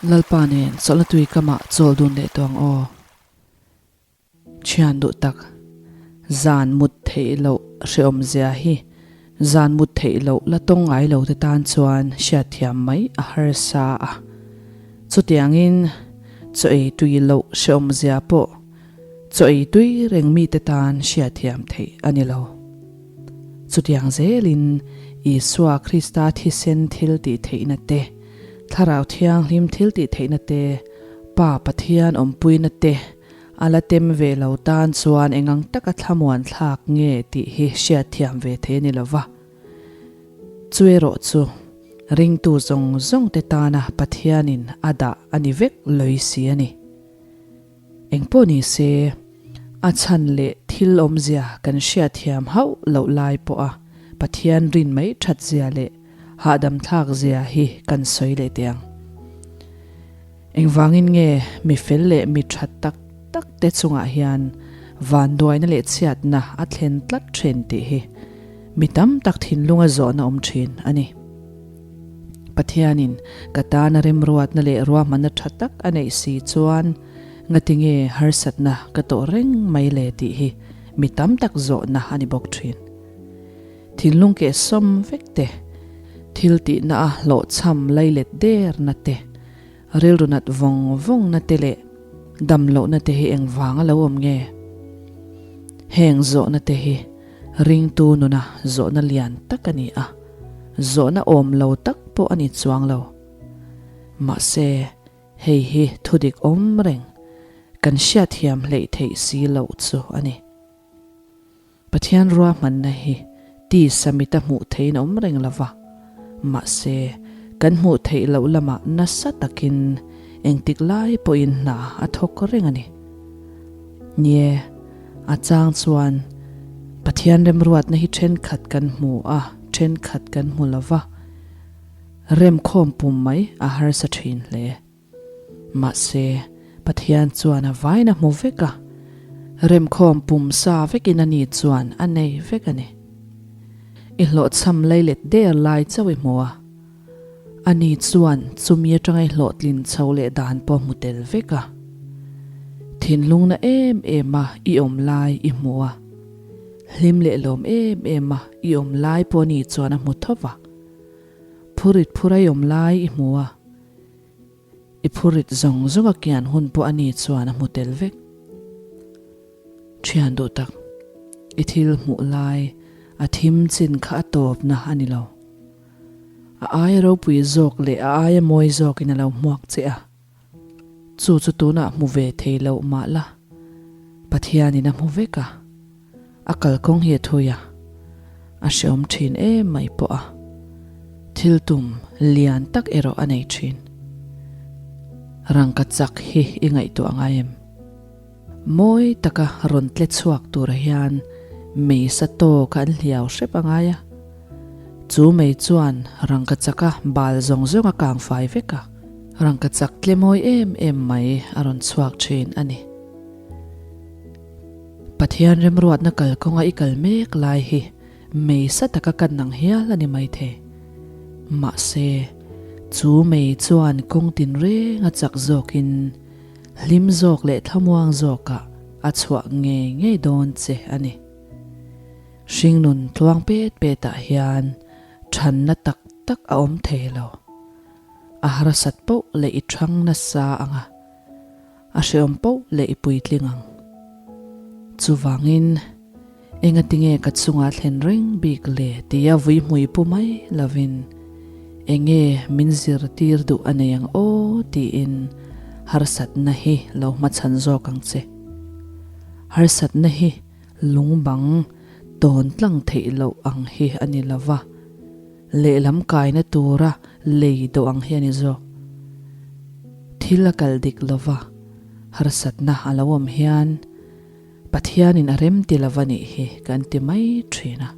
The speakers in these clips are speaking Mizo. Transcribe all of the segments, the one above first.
Lalpa nen chawlhna tui kamah chawl dun leh tawh ang aw. Thian duh tak, zan mut theih loh hrehawm zia hi zan mut theih loh la tawng ngai lo te tan chuan hriatthiam mai a harsa a. Chutiangin chaw ei tui loh hrehawm zia pawh chaw ei tui reng mite tan hriatthiam theih a ni lo. Chutiang zelin Isua Krista thisen thil tih theihna te, Thlarau Thianghlim thil tih theihna te, Pa Pathian awmpuina te a la tem ve lo tan chuan engang taka thlamuan thlak nge tih hi hriatthiam ve thei a ni lo va. Chu erawh chu ringtu zawng zawng te tana Pathianin a dah a ni vek loi si a ni. Engpawh ni se, a chhan leh thil awmzia kan hriatthiam hauh loh lai pawha Pathian rin mai that zia leh hahdam thlak zia hi kan sawi leh teh ang. Engvangin nge mi fel leh mi tha tak tak te chungah hian vanduaina leh chhiatna a thlen tlat thin tih hi mi tam tak thinlunga zawhna awm thin a ni. Pathianin ka tana remruatna leh ruahmanna tha tak a neih si chuan ngatinge harsatna ka tawh reng mai le tih hi mi tam tak zawhna a ni bawk thin. Thinlung keh sawm vek te, thil tihna a hlawhchham leilet derna te, rilru nat vawng vawngna te leh damlohna te hi engvang a lo awm nge? Heng zawhna te hi ringtu nuna zawhna lian tak a ni a, zawhna awm lo tak pawh a ni chuang lo. Mahse, hei hi thudik awm reng, kan hriatthiam hleih theih si loh chu a ni. Pathian ruahmanna hi tisa mita hmuh theihin a awm reng lo va, mahse, kan hmuh theih loh lamah nasa takin engtik lai pawhin hna a thawk reng a ni. Nie, a chang chuan Pathian remruatna hi thenkhat kan hmu a, thenkhat kan hmu lo va, remkhawm pum mai a harsa thin hle. Mahse, Pathian chuan a vain a hmu vek a, remkhawm pum sa vekin a ni chuan a nei vek a ni. I hlawhchham leilet der lai chauh i hmu a, a ni chuan chumi atanga i hlawhtlin chho leh dan pawh hmu tel vek a. Thinlungna em em a i awm lai i hmu a, hlim leh lawm em em a i awm lai pawh a ni chuan a hmu tho va. Phurit phura i awm lai i hmu a. I phurit zawng zawng a kian hun pawh a ni chuan a hmu tel vek. Thian duh tak, i thil hmuh lai a thim chin kha a tawpna a ni lo. A aia ropui zawk leh a aia mawi zawkin a lo hmuak che a. Chu chu tunah hmu ve thei loh mah la, Pathianin a hmu vek a. A kalkawng hi a thui a, a hreawm thin em mai pawh a, thil tum lian tak erawh a nei thin. Rangka chak hi i ngaihtuah ngai em? Mawi taka rawn tle chhuak tur hian mei sa tawk an hliau hrep a ngai a, chu mei chuan rangka chaka bal zawng zawng a kang fai vek a, rangka chak tle mawi em em mai a rawn chhuak thin a ni. Pathian remruatna kalkawnga i kal mek lai hi mei sa taka kan nang hial a ni maithei. Mahse, chu mei chuan kawng tinreng a chak zawkin hlim zawk leh thlamuang zawkah a chhuah ngei ngei dawn che a ni. Hringnun tluang pet petah hian thanna tak tak a awm thei lo. A harsat poh leh i thang nasa ang a. A hreawm poh leh i puitling ang. Chuvangin, engatinge ka chungah thlen reng bik le tia vui hmui pu mai lovin, enge min zirtir duh a nei ang aw tiin harsatna hi lo hmachhan zawk ang che. Harsatna hi lungbang tawn tlang theih loh ang hi a ni lova, Lehlam kaina tura lei dawh ang hi a ni zawk. Thil a kal dik lova, harsatna a lo awm hian Pathianin a rem ti lova nih hi kan ti mai thin a,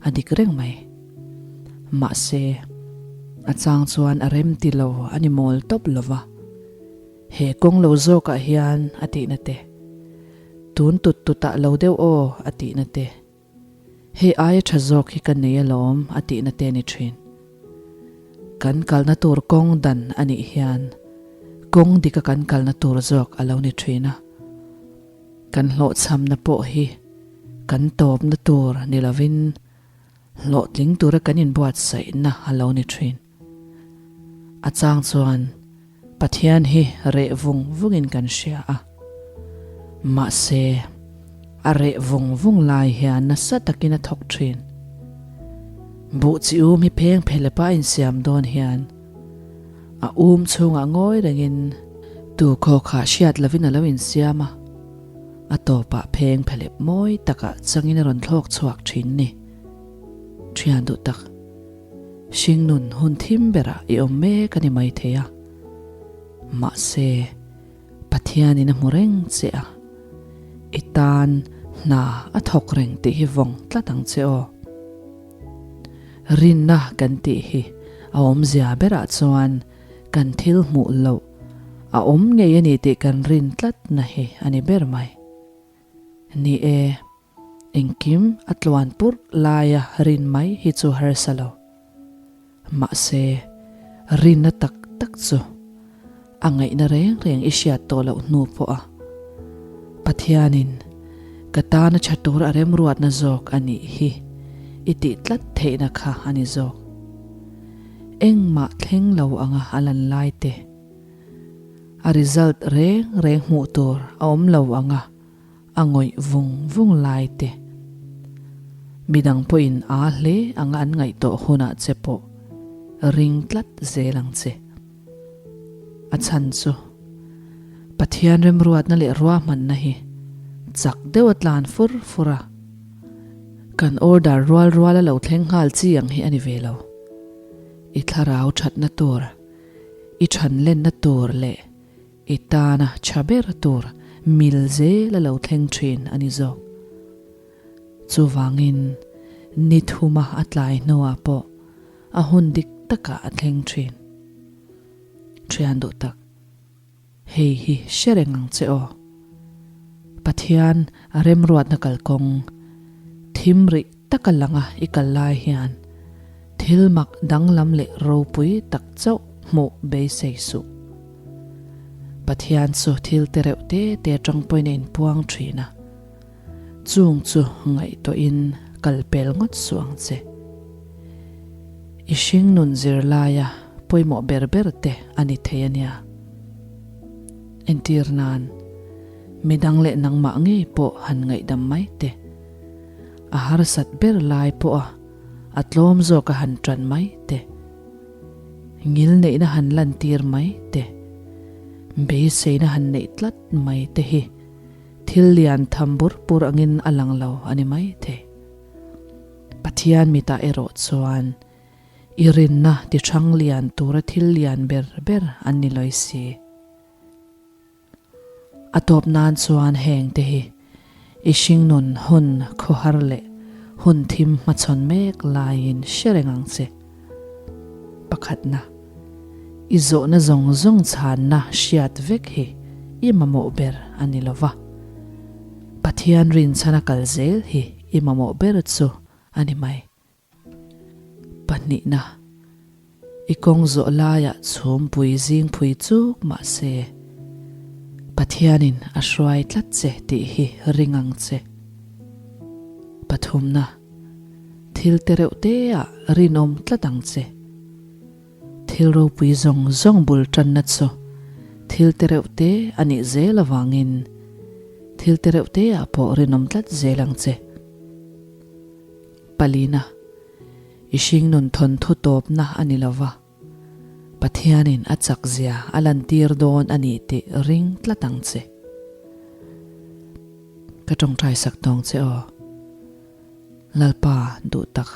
a dik reng mai. Mahse, a chang chuan a rem ti lo a ni mawl tawp lova, he kawng lo zawkah hian a tihna te, tun tut tutah lo deuh aw a tihna te, Hei aia tha zawk hi ka nei alawm a tihna te a ni thin. Kan kalna tur kawng dan a nih hian Kawng dika kan kalna tur zawk a lo ni thin a. Kan hlawhchhamna pawh hi kan tawpna tur ni lovin hlawhtling tura kan inbuatsaihna a lo ni thin. A chang chuan Pathian hi reh vung vungin kan hria a. Mahse, a reh vung vung lai hian nasa takin a thawk thin. Buh chi um hi pheng phelepa a insiam dawn hian a um chhungah ngawi rengin tu khaw kha hriat lovin a lo insiam a, a tawpah pheng phelep mawi takah changin a rawn thlawk chhuak thin ni. Thian duh tak. Hringnun hun thim berah i awm mek a ni maithei a, mahse Pathianin a hmu reng che a, i tan hna a thawk reng tih hi vawng tlat ang che aw. Rinna kan tih hi a awmzia berah chuan kan thil hmuh loh a awm ngei a ni tih kan rin tlatna hi a ni ber mai. Ni e. Engkim a tluan purh laia rin mai hi chu harsa lo. Mahse, rinna tak tak chu a ngaihna reng reng i hriat tawh loh hnu pawh a Pathianin ka tana tha tur a remruatna zawk a nih hi i tih tlat theihna kha a ni zawk. Engmah thleng lo anga a lan lai te, a result reng reng hmuh tur a awm lo anga a ngawih vung vung lai te, midang pawhin aa hle anga an ngaihtuah hunah che pawh ring tlat zel ang che. A chhan chu Pathian remruatna leh ruahmanna hi chak deuh a tlan fur fur a, kan order rual rual a lo thleng nghal chi ang hi a ni ve lo. I thlarau thatna tur, i thanlenna tur leh I tana tha ber tur mil zel a lo thleng thin a ni zawk. Chuvangin ni thuma a tlai hnuah pawh a hun dik takah a thleng thin. Thian duh tak, hei hi hre reng ang che aw. Pathian a remruatna kalkawng thim rih taka langa i kal lai hian thil mak danglam leh ropui tak chauh hmuh beisei suh. Pathian chu thil te reuh te te atang pawhin a inpuang thin a, chung chu ngaihtuahin kal pel ngawt suh ang che. I hringnun zirlaia pawimawh ber ber te a ni thei a nia. Entir nan, midang leh nangmah ngei pawh han ngaihdam mai teh. A harsat ber lai pawha a tlawm zawk a han tan mai te, ngilneihna han lantir mai te, beiseina han neih tlat mai te hi thil lian tham bur bur angin a lang lo a ni mai thei. Pathian mitah erawh chuan i rinna ti hrang lian tura thil lian ber ber an ni lawi si. A tawp nan chuan heng te hi i hringnun hun khawhar leh hun thim hmachhawn mek laiin hre reng ang che. Pakhatna, i zawhna zawng zawng chhanna hriat vek hi i mamawh ber a ni lo va, Pathian rinchhana kal zel hi i mamawh ber chu a ni mai. Pahnihna, I kawng zawh laiah chhumpui zingphui chuk mah se, Pathianin a hruai tlat che tih hi ring ang che. Pathumna, Thil te reuh teah rinawm tlat ang che. Thil ropui zawng zawng bul tanna chu thil te reuh te a nih zel avangin thil te reuh teah pawh rinawm tlat zel ang che. Palina, I hringnun thawnthu tawpna a ni lova, Pathianin a chakzia a lantir dawn a ni tih ring tlat ang che. Ka tawngtai sak tawng che aw. Lalpa duh tak,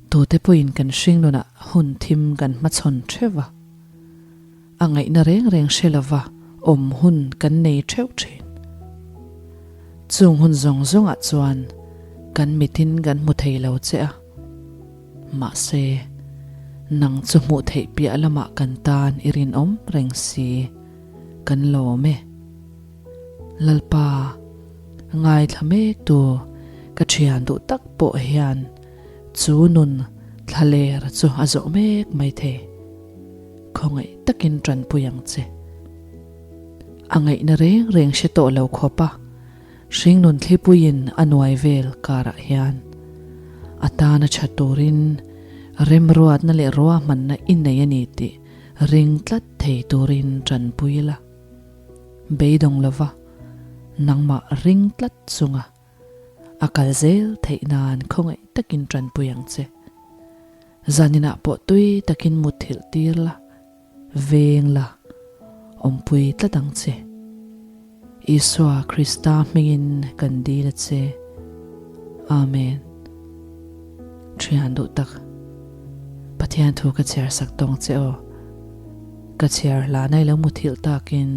tute pawhin kan hringnunah hun thim kan hmachhawn theuh va, A ngaihna reng reng hre lova awm hun kan nei theuh thin. Chung hun zawng zawngah chuan kan mitin kan hmu thei lo che a. Mahse, nang chu hmuh theih piah lamah kan tan i rinawm reng si, kan lawm e. Lalpa, ngaithla mek tu ka thian duh tak pawh hian chu nun thlaler chu a zawh mek mai thei. Khawngaih takin tanpui ang che. A ngaihna reng reng hre tawh lo khawp a, hringnun thlipuiin a nuai vel karah hian a tana tha turin remruatna leh ruahmanna i nei a ni tih ring tlat thei turin tanpui la. Beidawng lova nangmah ring tlat chunga a kal zel theih nan khawngaih takin tanpui ang che. Zaninah pawh tui takin mutthilh tir la. Veng la, awmpui tlat ang che. Isua Krista hmingin kan dil a che. Amen. Thian duh tak, Pathian thu ka chhiar sak tawng che aw. Ka chhiar hla nai lo muthilh takin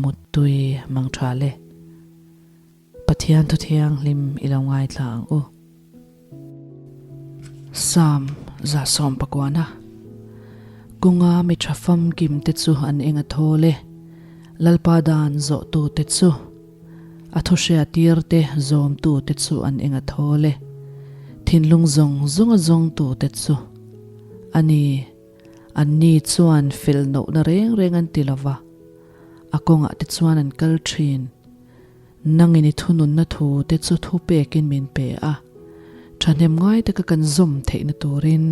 muttui mang tha le. Pathian thu thianghlim i lo ngaithla ang u. Psalm 119 Kawnga mi tha famkim te chu an eng a thawl e, Lalpa dan zawhtu te chu, a thuhriatir te zawmtu te chu an eng a thawl e, thinlung zawng zawnga zawngtu te chu a ni. Anni chuan fel nohna reng reng an ti lova, a kawngah te chuan an kal thin. Nangin i thununna thu te chu thu pekin min pe a, thahnem ngai taka kan zawm theihna turin.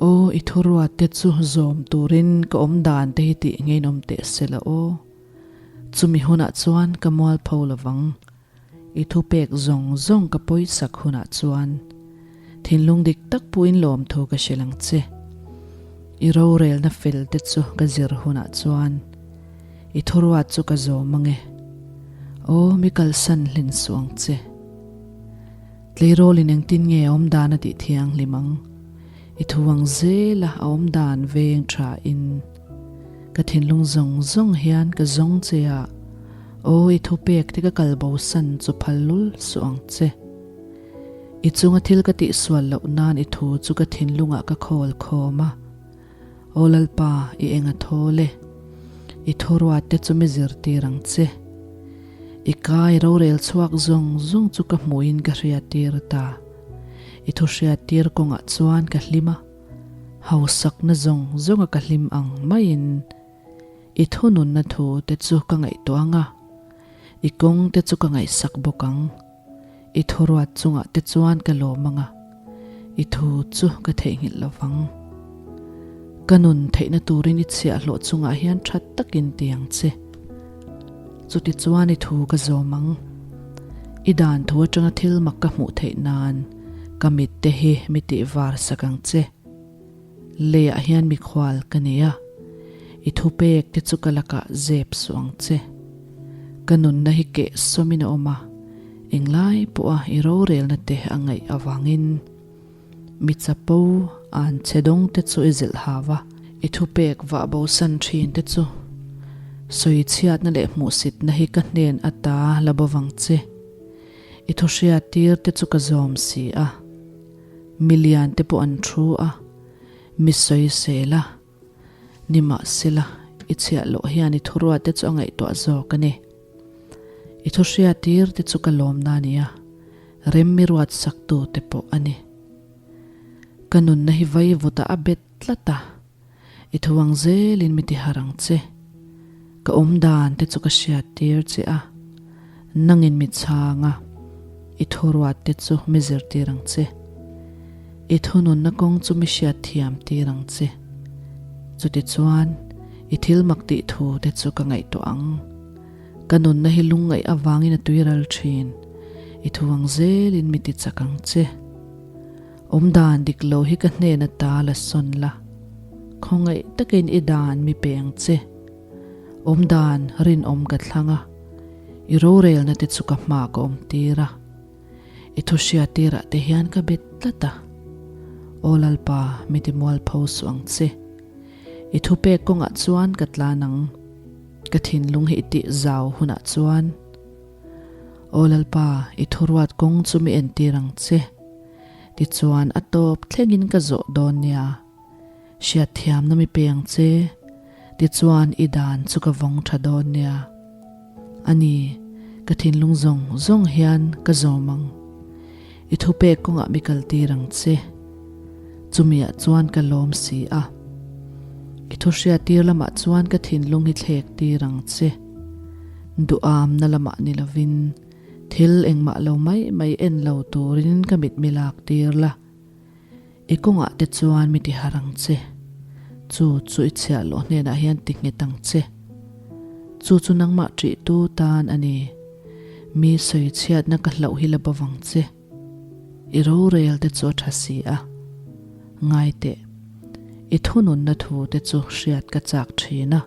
Aw, i thuruat te chu zawm turin ka awm dan te hi tih ngeiin awm teh se la aw. Chumi hunah chuan ka mualpho lovang. I thu pek zawng zawng ka pawisak hunah chuan thinlung dik tak puin lawmthu ka hrilh ang che. I rorelna fel te chu ka zir hunah chuan I thuruat chu ka zawm ang e. Aw, mi kalsan hlin suh ang che. Tleirawlin engtin nge a awm dan a tih thianghlim ang? I thu ang zela a awm dan veng tha in. Ka thinlung zawng zawng hian ka zawng che a, aw i thupek te ka kal bosan chu phal lul suh ang che. I chunga thil ka tihsual loh nan i thu chu ka thinlungah ka khawl khawm a. Aw Lalpa, i eng a thawl e. I thuruat te chu mi zirtir ang che. I kai rorel chhuak zawng zawng chu ka hmuhin ka hriattir ta. I thu hriattir kawngah chuan ka hlim a, hausakna zawng zawnga ka hlim ang maiin i thununna thu te chu ka ngaihtuah ang a, i kawng te chu ka ngaihsak bawk ang. I thuruat chungah te chuan ka lawm ang a, i thu chu ka theihnghilh lo vang. Ka nun theihna turin i chhiahhlawh chungah hian tha takin ti ang che. Chutichuan i thu ka zawm ang. I dan thu atanga thil mak ka hmuh theih nan ka mit te hi mi tih var sak ang che. Leiah hian mikhual ka nei a, i thupek te chu ka lakah zep suh ang che. Ka nunna hi keh sawmin a awm a, englai pawha i rorelna te a ngaih avangin mi chapo an che dawng te chu i zilh hau a, i thupek vah bosan thin te chu sawi chhiatna leh hmuhsitna hi ka hnen ata la bovang che. I thuhriattir te chu ka zawm si a. Mi lian te pawh an thu a, mi sawisel a, nimahsela i chhiah loh hian i thuruat te chu a ngaihtuah zawk a ni. I thuhriatir te chu ka lawmna a ni a, rem mi ruat saktu te pawh a ni. Ka nunna hi vaivutah a bet tlat a, I thu ang zelin mi tihar ang che. Ka awm dan te chu ka hriat tir che a, nangin mi chhang a, i thuruat te chu mi zirtir ang che. I thununna kawng chu mi hriat thiam tir ang che. Chutichuan, i thil mak tih thu te chu ka ngaihtuah ang. Ka nunna hi lungngaih avangin a tuiral thin. I thu ang zelin mi tichak ang che. Awmdan dik lo hi ka hnen ata la sawn la, khawngaih takin i dan mi pe ang che. Awmdan rinawm ka thlang a, i rorelna te chu ka hma ka awm tir a, i thuhriattirah te hian ka bet tlat a. Aw Lalpa, mi timualpho suh ang che. I thupek kawngah chuan ka tlan ang, ka thinlung hi i tihzau hunah chuan. Aw Lalpa, i thuruat kawng chu mi entir ang che. Tichuan a tawp thlengin ka zawh dawn nia. Hriatthiamna mi pe ang che. Tichuan i dan chu ka vawng tha dawn nia. A ni, ka thinlung zawng zawng hian ka zawm ang. I thupek kawngah mi kaltir ang che. Chumiah chuan ka lawm si a. I thuhriattir lamah chuan ka thinlung hi thlek tir ang che. Duhamna lamah ni lovin thil engmah lo mai mai en lo turin ka mit mi lak tir la. I kawngah te chuan mi ti harh ang che. Chu chu i chhiah loh hnenah hian ti nghet ang che. Chu chu nangmah ṭihtu tan a ni. Mi sawi chhiatna ka hlauh hi la bawv ang che. I rorel te chu a ṭha si a. Ngai teh. I thununna thu te chu hriat ka chak ṭhin a.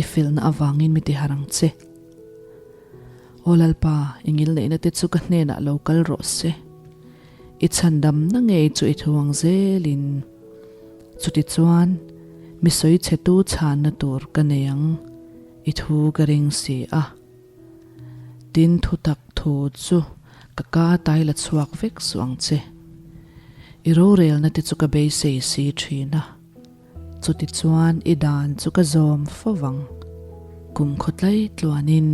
I felna avangin mi ti harh ang che. Aw Lalpa, i ngilneihna te chu ka hnenah lo kal rawh se. I chhandamna ngei chu i thu ang zelin. Chutichuan, mi sawi chhetu chhanna tur ka nei ang, i thu ka ring si a. Tin, thutak thu chu ka ka tai la chhuak vek suh ang che. I rorelna te chu ka beisei si thin a. Chutichuan i dan chu ka zawm fo vang, kum khawtlai tluanin.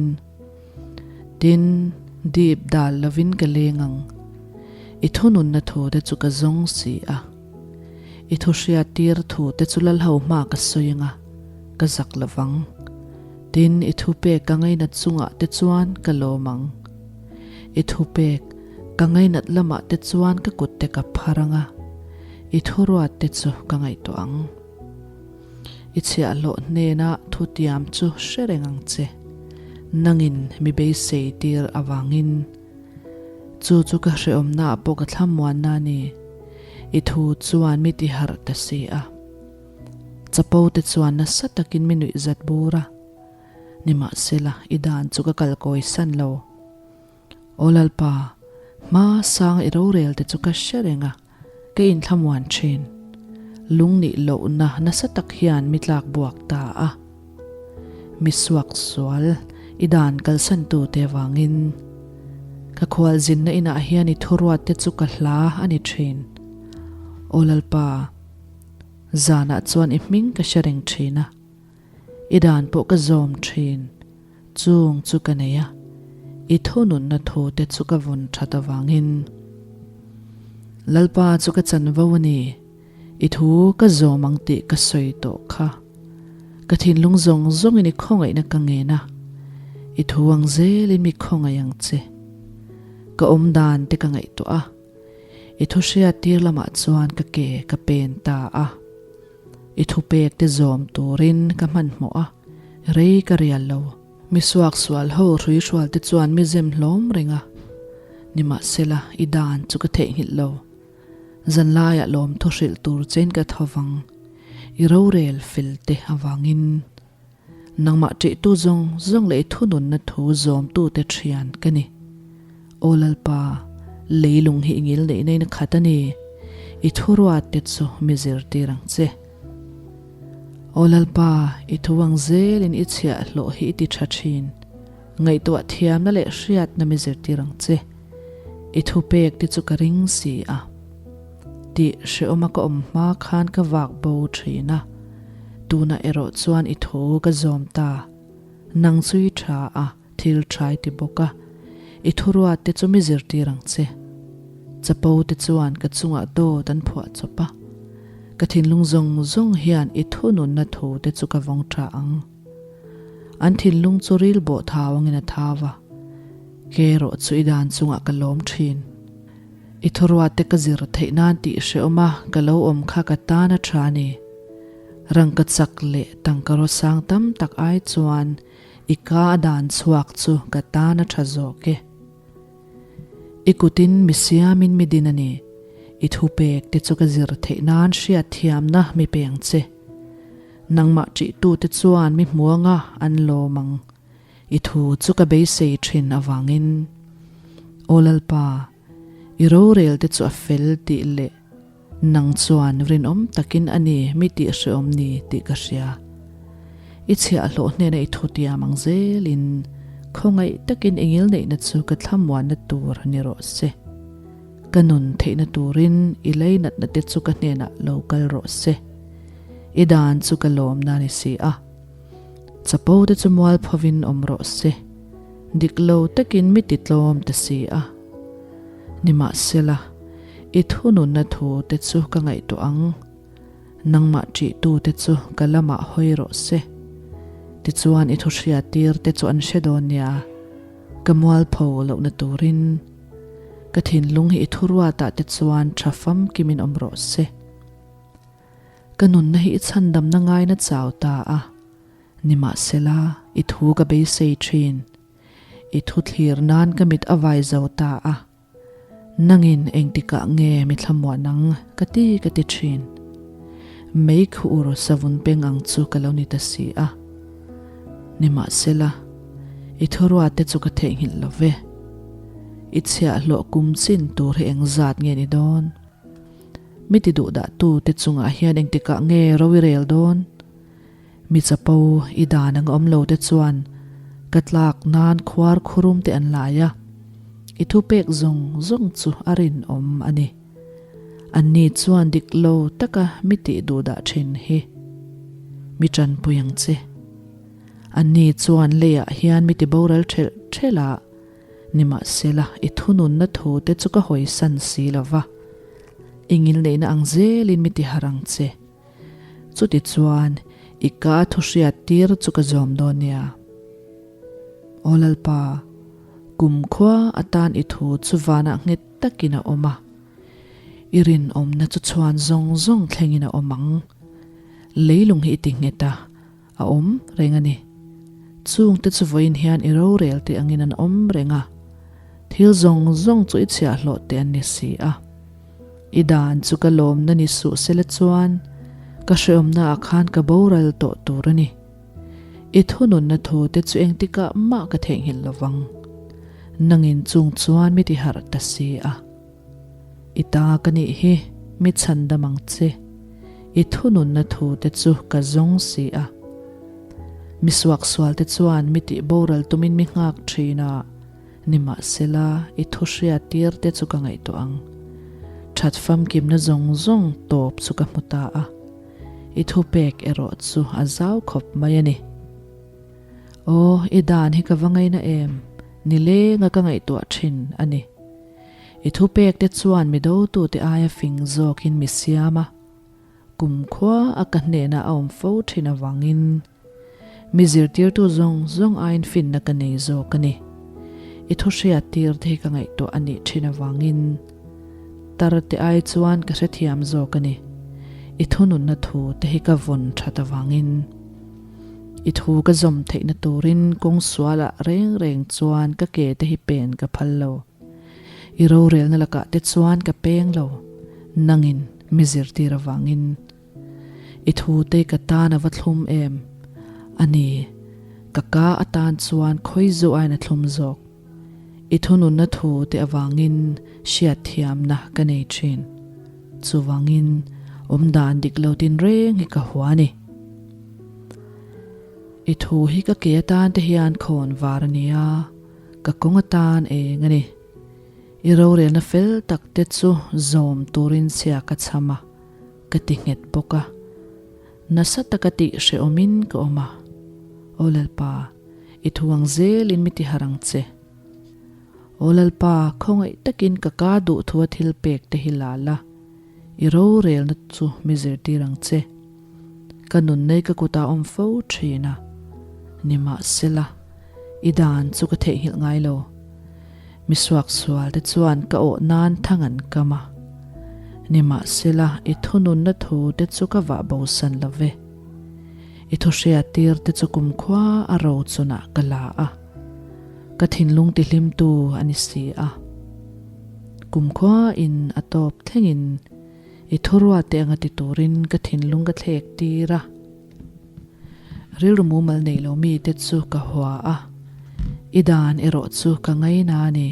Tin, dip dal lovin ka leng ang. I thununna thute chu ka zawng si a. I thuhriat tir thute chu lalho hma ka sawi ang a, ka zak lo vang. Tin, i thupek ka ngainat chungah te chuan ka lawm ang. I thupek ka ngainat lamah te chuan ka kutte ka phar ang a. I thuruat te chu ka ngaihtuah ang. I chhiahhlawh hnena thutiam chu hre reng ang che. Nangin mi beisei tir avangin. Chu chu ka hrehawmnaah pawh ka thlamuanna a ni. I thu chuan mi ti harh ta si a. Chapo te chuan nasa takin mi nuih zat bur a. Nimahsela, i dan chu ka kalkawi san lo. Aw Lalpa, hma sang i rorel te chu ka hre reng a, ka inthlamuan thin. Lungnih lohna nasa tak hian mi tlak buak ta a. Mi suak sual i dan kalsan tu te vangin. Ka khualzinna inah hian i thuruat te chu ka hla a ni thin. Aw Lalpa, zanah chuan i hming ka hre reng thin a. I dan pawh ka zawm thin. Chung chu ka nei a, i thununna thu te chu ka vawn that avangin. Lalpa chu ka chanvo a ni, i thu ka zawm ang tih ka sawi tawh kha. Ka thinlung zawng zawngin i khawngaihna ka ngen a, i thu ang zelin mi khawngaih ang che. Ka awm dan te ka ngaihtuah a, i thu hriat tir lamah chuan ka ke ka pen ta a. I thupek te zawm turin ka hmanhmawh a, rei ka rial lo. Mi suaksual ho hruihrual te chuan mi zem hlawm reng a, nimahsela i dan chu ka theihnghilh lo. Zanlaiah lawmthu hrilh tur chein ka tho vang, i rorel fel te avangin. Nangmah ṭihtu zawng zawng leh i thununna thu zawmtute ṭhian ka ni. Aw Lalpa, leilung hi i ngil neih nain a khat a ni, i thuruatte chu mi zirtir ang che. Aw Lalpa, i thu ang zelin i chhiahhlawh hi i ti ṭha ṭhin. Ngaihtuah thiamna leh hriatna mi zirtir ang che. I thupek te chu ka ring si a. Tih hrehawma ka awm hma khan ka vak bo thin a, tunah erawh chuan i thu ka zawm ta. Nang chu i tha a, thil tha i ti bawk a, i thuruat te chu mi zirtir ang che. Chapo te chuan ka chungah dawt an phuah chawp a, ka thinlung zawng zawng hian i thununna thu te chu ka vawng tha ang. An thinlung chu ril bawh thau angin a thau a, ke erawh chu i dan chungah ka lawm thin. I thuruate ka zir theih nan tih hrehawm a, ka lo awm kha ka tan a tha a ni. Rangka chak leh tangka rawsang tam tak ai chuan i ka a dan chhuak chu ka tan a tha zawk e. I kutin mi siamin mi din a ni. I thupek te chu ka zir theih nan hriatthiamna mi peng che. Nangmah ṭihtute chuan mi hmuanga an lawm ang. I thu chu ka beisei ṭhin avangin. Aw Lalpa, i rorel te chu a fel tih leh nang chuan rinawm takin a ni mi tih hrehawm ni tih ka hria. I chhiahhlawh hnena i thutiam ang zelin khawngaih takin i ngilneihna chu ka thlamuanna tur ni rawh se. Ka nun theihna turin i leinatna te chu ka hnenah lo kal rawh se. I dan chu ka lawmna ni si a. Chapo te chu mual phovin awm rawh se. Dik lo takin mi ti tlawm ta si a. Nimahsela, i thununna thu te chu ka ngaihtuah ang. Nangmah ṭihtu te chu ka lamah hawi rawh se. Tichuan i thuhriat tir te chu an hre dawn nia, ka mualpho lohna turin ka thinlung hi i thuruatah te chuan tha famkimin awm rawh se. Ka nunna hi i chhandamna ngaina chau ta a, nimahsela i thu ka beisei thin. I thu thlir nan ka mit a vai zo ta a, nangin engtikah nge mi thlamuan ang ka ti ka ti thin. Mei khur savun peng ang chu ka lo ni ta si a, nimahsela i thuruate chu ka theihnghilh lo ve. I chhiahhlawh kum chin tur hi engzat nge ni dawn? Mi ti duhdah tu te chungah hian engtikah nge ro i rel dawn? Mi chapo i dan ang awm lo te chuan ka tlak nan khuar khurum te an lai a, i thupek zawng zawng chu a rinawm a ni. Anni chuan dik lo taka mi tih duhdah thin hi mi tanpui ang che. Anni chuan leiah hian mi ti boral thelh thelh a, Nimahsela, i thununna thu te chu ka hawisan si lo va, i ngilneihna ang zelin mi ti harh ang che. Chutichuan, i ka thu hriat tir chu ka zawm dawn nia. Aw Lalpa, kumkhua atan i thu chu vanah nghet takin a awm a, i rinawmna chu chhuan zawng zawng thlengin a awm ang. Leilung hi i ti nghet a, A awm reng a ni. Chungte chu vawiin hian i rorel tih angin an awm reng a, thil zawng zawng chu i chhiahhlawh teh an ni si a. I dan chu ka lawmna ni suh sela chuan ka hreawmna ah khan ka boral tawh tur a ni. I thununna thu te chu engtikah mah ka theihnghilh lo vang. Nangin chung chuan mi ti harh ta si a. I ta ka nih hi, mi chhandam ang che. I thununna thu te chu ka zawng si a. Mi suaksual te chuan mi tih boral tumin mi nghak thin a, nimahsela i thu hriat tir te chu ka ngaihtuah ang. That famkimna zawng zawng tawp chu ka hmu ta a, i thupek erawh chu a zau khawp mai a ni. Aw, i dan hi ka va ngaina em, nilenga ka ngaihtuah thin a ni. I thupek te chuan mi dotute aia fing zawkin mi siam a, kumkhua a ka hnenah a awm fo thin avangin mi zirtirtu zawng zawng aiin finna ka nei zawk a ni. I thu hriat tir te hi ka ngaihtuah a nih thin avangin tar te ai chuan ka hrethiam zawk a ni. I thununna thu te hi ka vawn that avangin. I thu ka zawm theihna turin kawng sualah reng reng chuan ka ke te hi pen ka phal lo. I rorelna lakah te chuan ka peng lo, nangin mi zirtir avangin. I thu te ka tan a va thlum em? A ni, ka ka atan chuan khawi zu aiin a thlum zawk. I thununna thu te avangin hriatthiamna ka nei thin. Chuvangin awmdan dik lo tinreng hi ka hua a ni. I thu hi ka ke atan te hian khawn var a nia, ka kawng atan eng a ni. I rorelna fel tak te chu zawm turin chhia ka chham a, ka ti nghet bawk a. Nasa taka tih hrehawmin ka awm a. Aw Lalpa, i thu ang zelin mi ti harh ang che. Aw Lalpa, khawngaih takin ka ka duh thua thil pek te hi la la, i rorelna chu mi zirtir ang che. Ka nunnei ka kutah awm fo thin a, nimahsela, i dan chu ka theihnghilh ngai lo. Mi suaksual te chuan ka awh nan thang an kam a, nimahsela, i thununna thu te chu ka vah bosan lo ve. I thuhriat tir te chu kumkhua a ro chunah ka la a, ka thinlung tihlimtu a ni si a. Kumkhua in a tawp thlengin i thuruate anga ti turin ka thinlung ka thlek tir a. Rilru mumal nei lo mite chu ka hua a, i dan erawh chu ka ngaina a ni.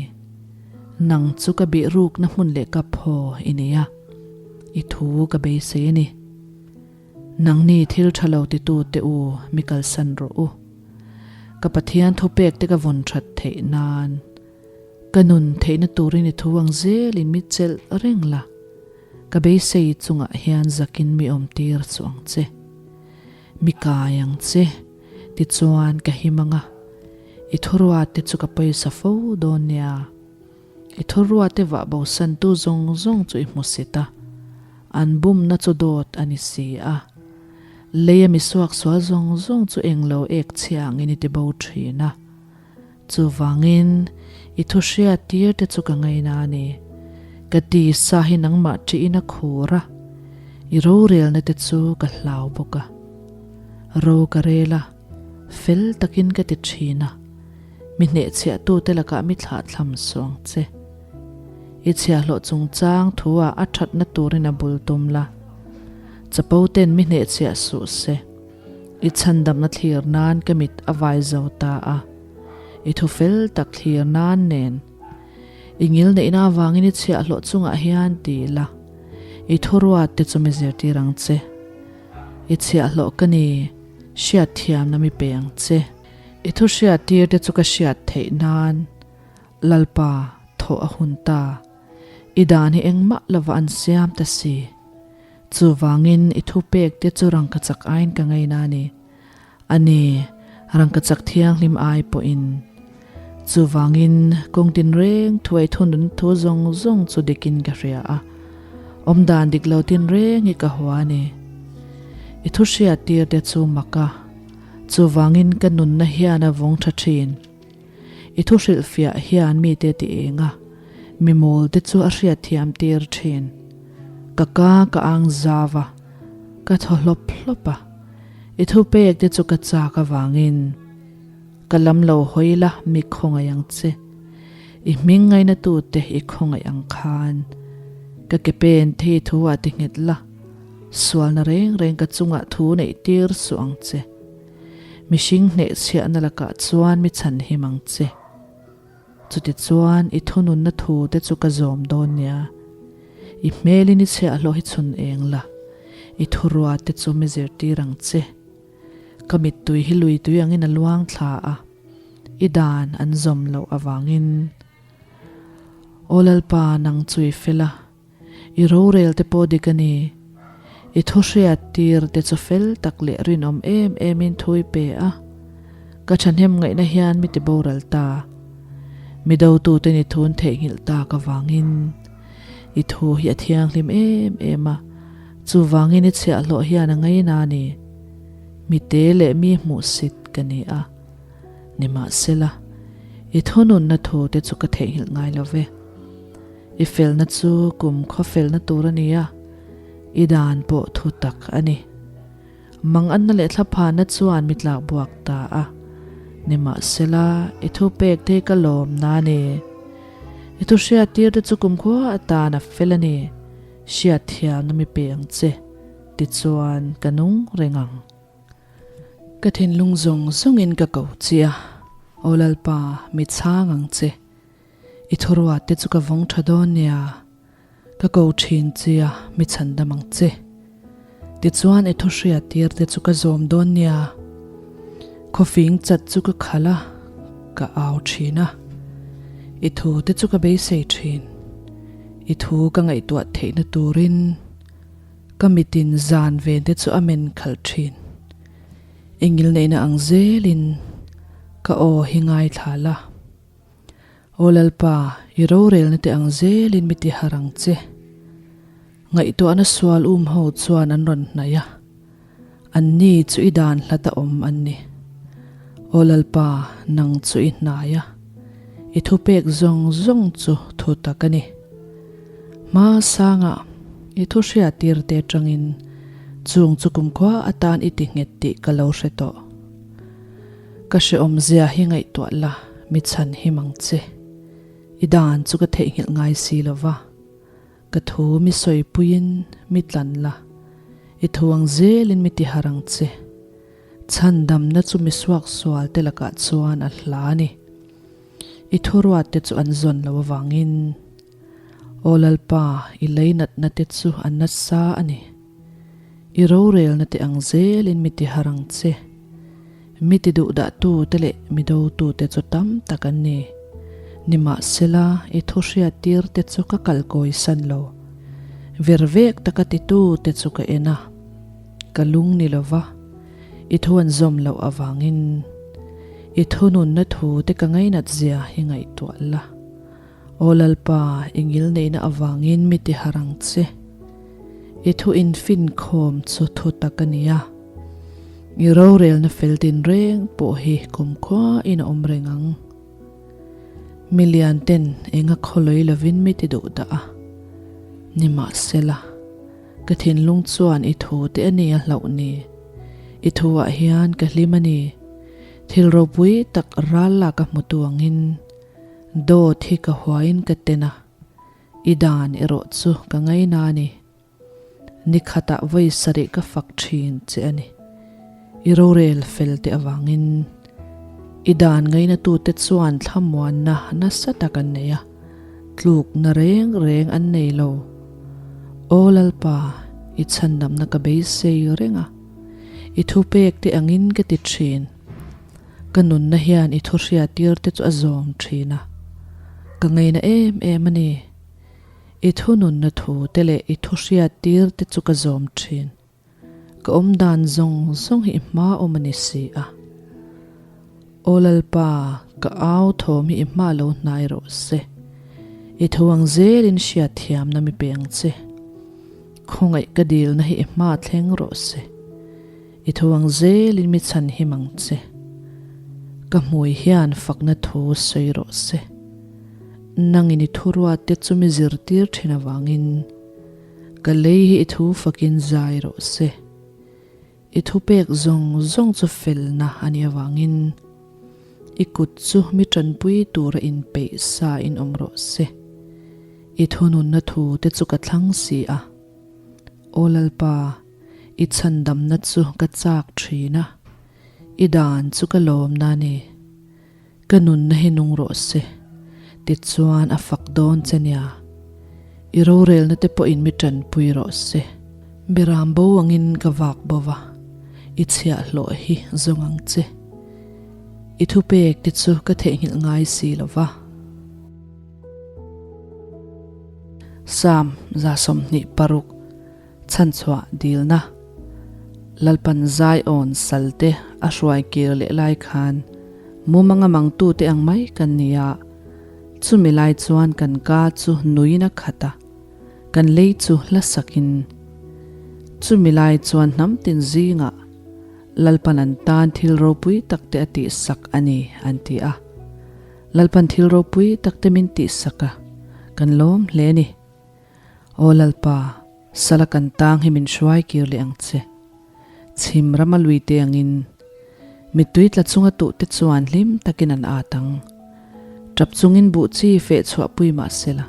Nang chu ka bih rukna hmun leh ka phaw i nei a, i thu ka beisei a ni. Nangni thil tha lo titute u, mi kalsan rawh u. Ka Pathian thupek te ka vawn that theih nan, ka nun theihna turin i thu ang zelin mi chelh reng la. Ka beisei chungah hian zakin mi awmtir chu ang che. Mi kai ang che, tichuan ka him ang a, i thuruate chu ka pawisa fo dawn nia. I thuruate vah bosantu zawng zawng chu i hmu sit a, an bumna chu dawt a ni si a. Leia mi suaksual zawng zawng chu englo ek chhia angin i ti bo thin a. Chuvangin, i thu hriat tir te chu ka ngaina a ni. Ka tisa hi nangmah ṭihin a khur a, i rorelna te chu ka hlau bawk a. Ro ka rel a, fel takin ka ti ṭhin a, mi hnehchhiahtute lakah mi thlahthlam suh ang che. I chhiahhlawh chungchang thu-ah a ṭhatna turin a bul tum la. Chapo ten mi hnehchhiah suh se. I chhandamna thlir nan ka mit a vai zo ta a, i thu fel tak thlir nan nen. I ngil neihna avangin i chhiahhlawh chungah hian ti la, i thuruat te chu mi zirtir ang che. I chhiahhlawh ka ni, hriatthiamna mi pe ang che. I thu hriattir te chu ka hriat theih nan Lalpa thawh a hun ta. I dan hi engmah lova an siam ta si. Chuvangin i thupek te chu rangkachak aiin ka ngaina a ni. A ni, rangkachak thianghlim ai pawhin. Chuvangin kawng tinreng thuai thunun thu zawng zawng chu dikin ka hria a, awmdan dik lo tinreng hi ka hua a ni. I thu hriattir te chu mak a, chuvangin ka nunna hian a vawng tha thin. I thu hrilhfiah hian mite ti eng a, mi mawl te chu a hriatthiam tir thin. Ka ka ka ang zau a, ka thaw hlawp hlawp a. I thupek te chu ka chak avangin ka lam lo hawi la mi khawngaih ang che. I hming ngaina tute i khawngaih ang khan ka ke pen the i thu ah ti nghet la, sualna reng reng ka chungah thu neih tir suh ang che. Mihring hnehchhiahna lakah chuan mi chhanhim ang che. Chutichuan i thununna thu te chu ka zawm dawn nia. I hmelin i chhiahhlawh hi chhun eng la, i thurua te chu mi zirtir ang che. Ka mittui hi lui tui angin a luang thla a, i dan an zawm loh avangin. Aw Lalpa, nang chu i fel a, I rorel te pawh dik a ni. I thu hriat tir te chu fel tak leh rinawm em em in thu i pe a. Ka thahnem ngaihna hian mi ti boral ta. Mi dotute ni thun theihnghilh tak avangin i thu hi a thianghlim em em a, chuvangin i chhiahhlawh hian a ngaina a ni. Mi te leh mi hmuhsit ka ni a. Nimahsela, i thununna thu te chu ka theihnghilh ngai lo ve. I felna chu kum khaw felna tur a ni a, i dan pawh thu tak a ni. Manganna leh thlaphana chuan mi tlak buak ta a, nimahsela i thupek te hi ka lawm na a ni. I thu hriattir te chu kumkhua atan a fel a ni, hriatthiamna mi pe ang che, tichuan ka nung reng ang. Ka thinlung zawng zawngin ka ko che a, Aw Lalpa, mi chhang ang che. I thurua te chu ka vawng tha dawn nia, ka ko thin che a, mi chhandam ang che. Tichuan i thuhriat tir te chu ka zawm dawn nia, khawfing chat chu ka khalh a, ka au thin a. I thu te chu ka beisei thin, i thu ka ngaihtuah theihna turin ka mitin zan ven te chu a men khalh thin. I ngilneihna ang zelin ka aw hi ngaithla la. Aw Lalpa, i rorelna te ang zelin mi ti har ang che. Ngaihtuahna sual um ho chuan an rawn hnaih a, anni chu i dan hlat a awm an ni. Aw Lalpa, nang chu i hnai a, i thupek zawng zawng chu thu tak a ni. Hma sangah i thu hriattir te atangin chung chu kumkhua atan i ti nghet tih ka lo hre tawh. Ka hrehawmzia hi ngaihtuah la, mi chhan him ang che. I dan chu ka theihnghilh ngai si lo va, ka thu mi sawipuiin mi tlan la, i thu ang zelin mi tihar ang che. Chhandamna chu mi suaksual te lakah chuan a hla a ni. I thuruat te chu an zawn lo avangin, Aw Lalpa, i leinatna te chu a nasa a ni. I rorelna te ang zelin mi ti har ang che. Mi ti duhdah tute leh mi dotu te chu tam tak an ni. Nimahsela, i thu hriattir te chu ka kal kawi san lo. Vervek taka titu te chu ka en a, ka lung ni lo va, i thu an zawm loh avangin i thununna thu te ka ngainat zia hi ngaihtuah la. Aw Lalpa, i ngilneihna avangin mi ti har ang che. I thu infinkhawm chu thu tak a ni a. I rorelna fel tinreng pawh hi kumkhua in a awm reng ang. Milian ten enga khawlawi lovin mi ti duh dah a. Nimahsela, ka thinlung chuan i thu te a ni a hlauh ni. I thu ah hian ka hlim a ni. Thil ropui tak ral lak a hmutu angin dawt hi ka huain ka ten a, i dan erawh chu ka ngaina a ni. Ni khatah vawi sarih ka fak thin che a ni. I rorel fel te avangin i dan ngainatute chuan thlamuanna nasa tak an nei a, tlukna reng reng an nei lo. Aw Lalpa, i chhandamna ka beisei reng a, i thupek te angin ka ti thin. Ka nunna hian i thuhriattir te chu a zawm thin a, ka ngaina em em a ni. I thununna thu te leh i thuhriat tir te chu ka zawm thin. Ka awm dan zawng zawng hi i hma awm a ni si a. Aw Lalpa, ka au thawm hi i hma lo hnai rawh se. I thu ang zelin hriat thiamna mi pe ang che. Khawngaih ka dilna hi i hma thleng rawh se. I thu ang zelin mi chhan him ang che. Ka hmui hian fakna thu sawi rawh se. Nangin i thuruat te chu mi zirtir thin avangin ka lei hi i thu fakin zai rawh se. I thupek zawng zawng chu felna a nih avangin i kut chu mi tanpui tura inpeih sa in awm rawh se. I thununna thu te chu ka thlang si a. Aw Lalpa, i chhandamna chu ka chak thin a, i dan chu ka lawmna a ni. Ka nunna hi nung rawh se, tichuan a fak dawn che nia. I rorelna te pawhin mi tanpui rawh se. Beram bo angin ka vak bo va, i chhiahhlawh hi zawng ang che. I thupek te chu ka theihnghilh ngai si lo va. Psalm 26 Chhanchhuah dilna Lalpan Zion salte a hruai kir leh lai khan mumanga mangtute ang mai kan ni a, chumi lai chuan kan ka chu nuin a khat a, kan lei chu hla sakin. Chumi lai chuan hnam tin zingah Lalpan an tan thil ropui takte a tihsak a ni, an ti a. Lalpan thil ropui takte min tihsak a, kan lawm hle a ni. Aw Lalpa, sala kan tang hi min hruai kir leh ang che. Chhim rama lui te angin, mittui tla chunga tuh te chuan hlim takin an at ang. Tap chungin buh chi feh chhuah pui mah sela,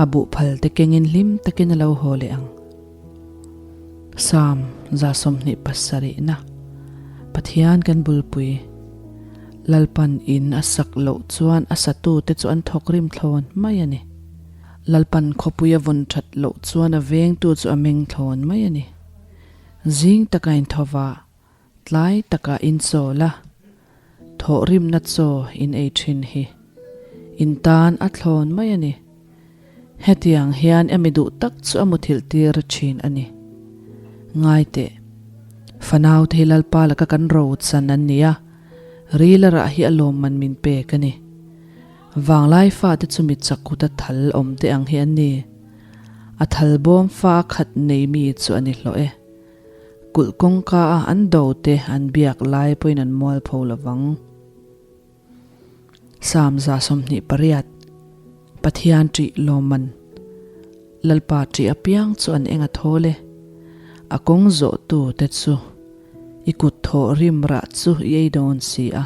a buh phal te kengin hlim takin a lo haw leh ang. Psalm 27 na Pathian kan bulpui. Lalpan in a sak loh chuan a satute chu an thawk rim thlawn mai a ni. Lalpan khawpui a vawn that loh chuan a vengtu chu a meng thlawn mai a ni. Zing taka inthawva, tlai taka inchawl a, thawhrimna chaw in ei thin hi in tan a thlawn mai a ni. Hetiang hian a mi duh tak chu a muthilh tir thin a ni. Ngai teh, fanau te hi Lalpa laka kan ro chan an ni a, ril a rah hi a lawmman min pek a ni. Vanglai fate chu mi chak kuta thal awm te ang hi an ni. A thal bawm fa a khat nei mi chu a ni hlawh e. Kulh kawngka a an do te an biak lai pawhin an mual pho lo vang. Psalm 28 Pathian ṭih lawmman Lalpa ṭih apiang chu an eng a thawl e. A kawng zawhtu te chu i kut thawh rim rah chu i ei dawn si a.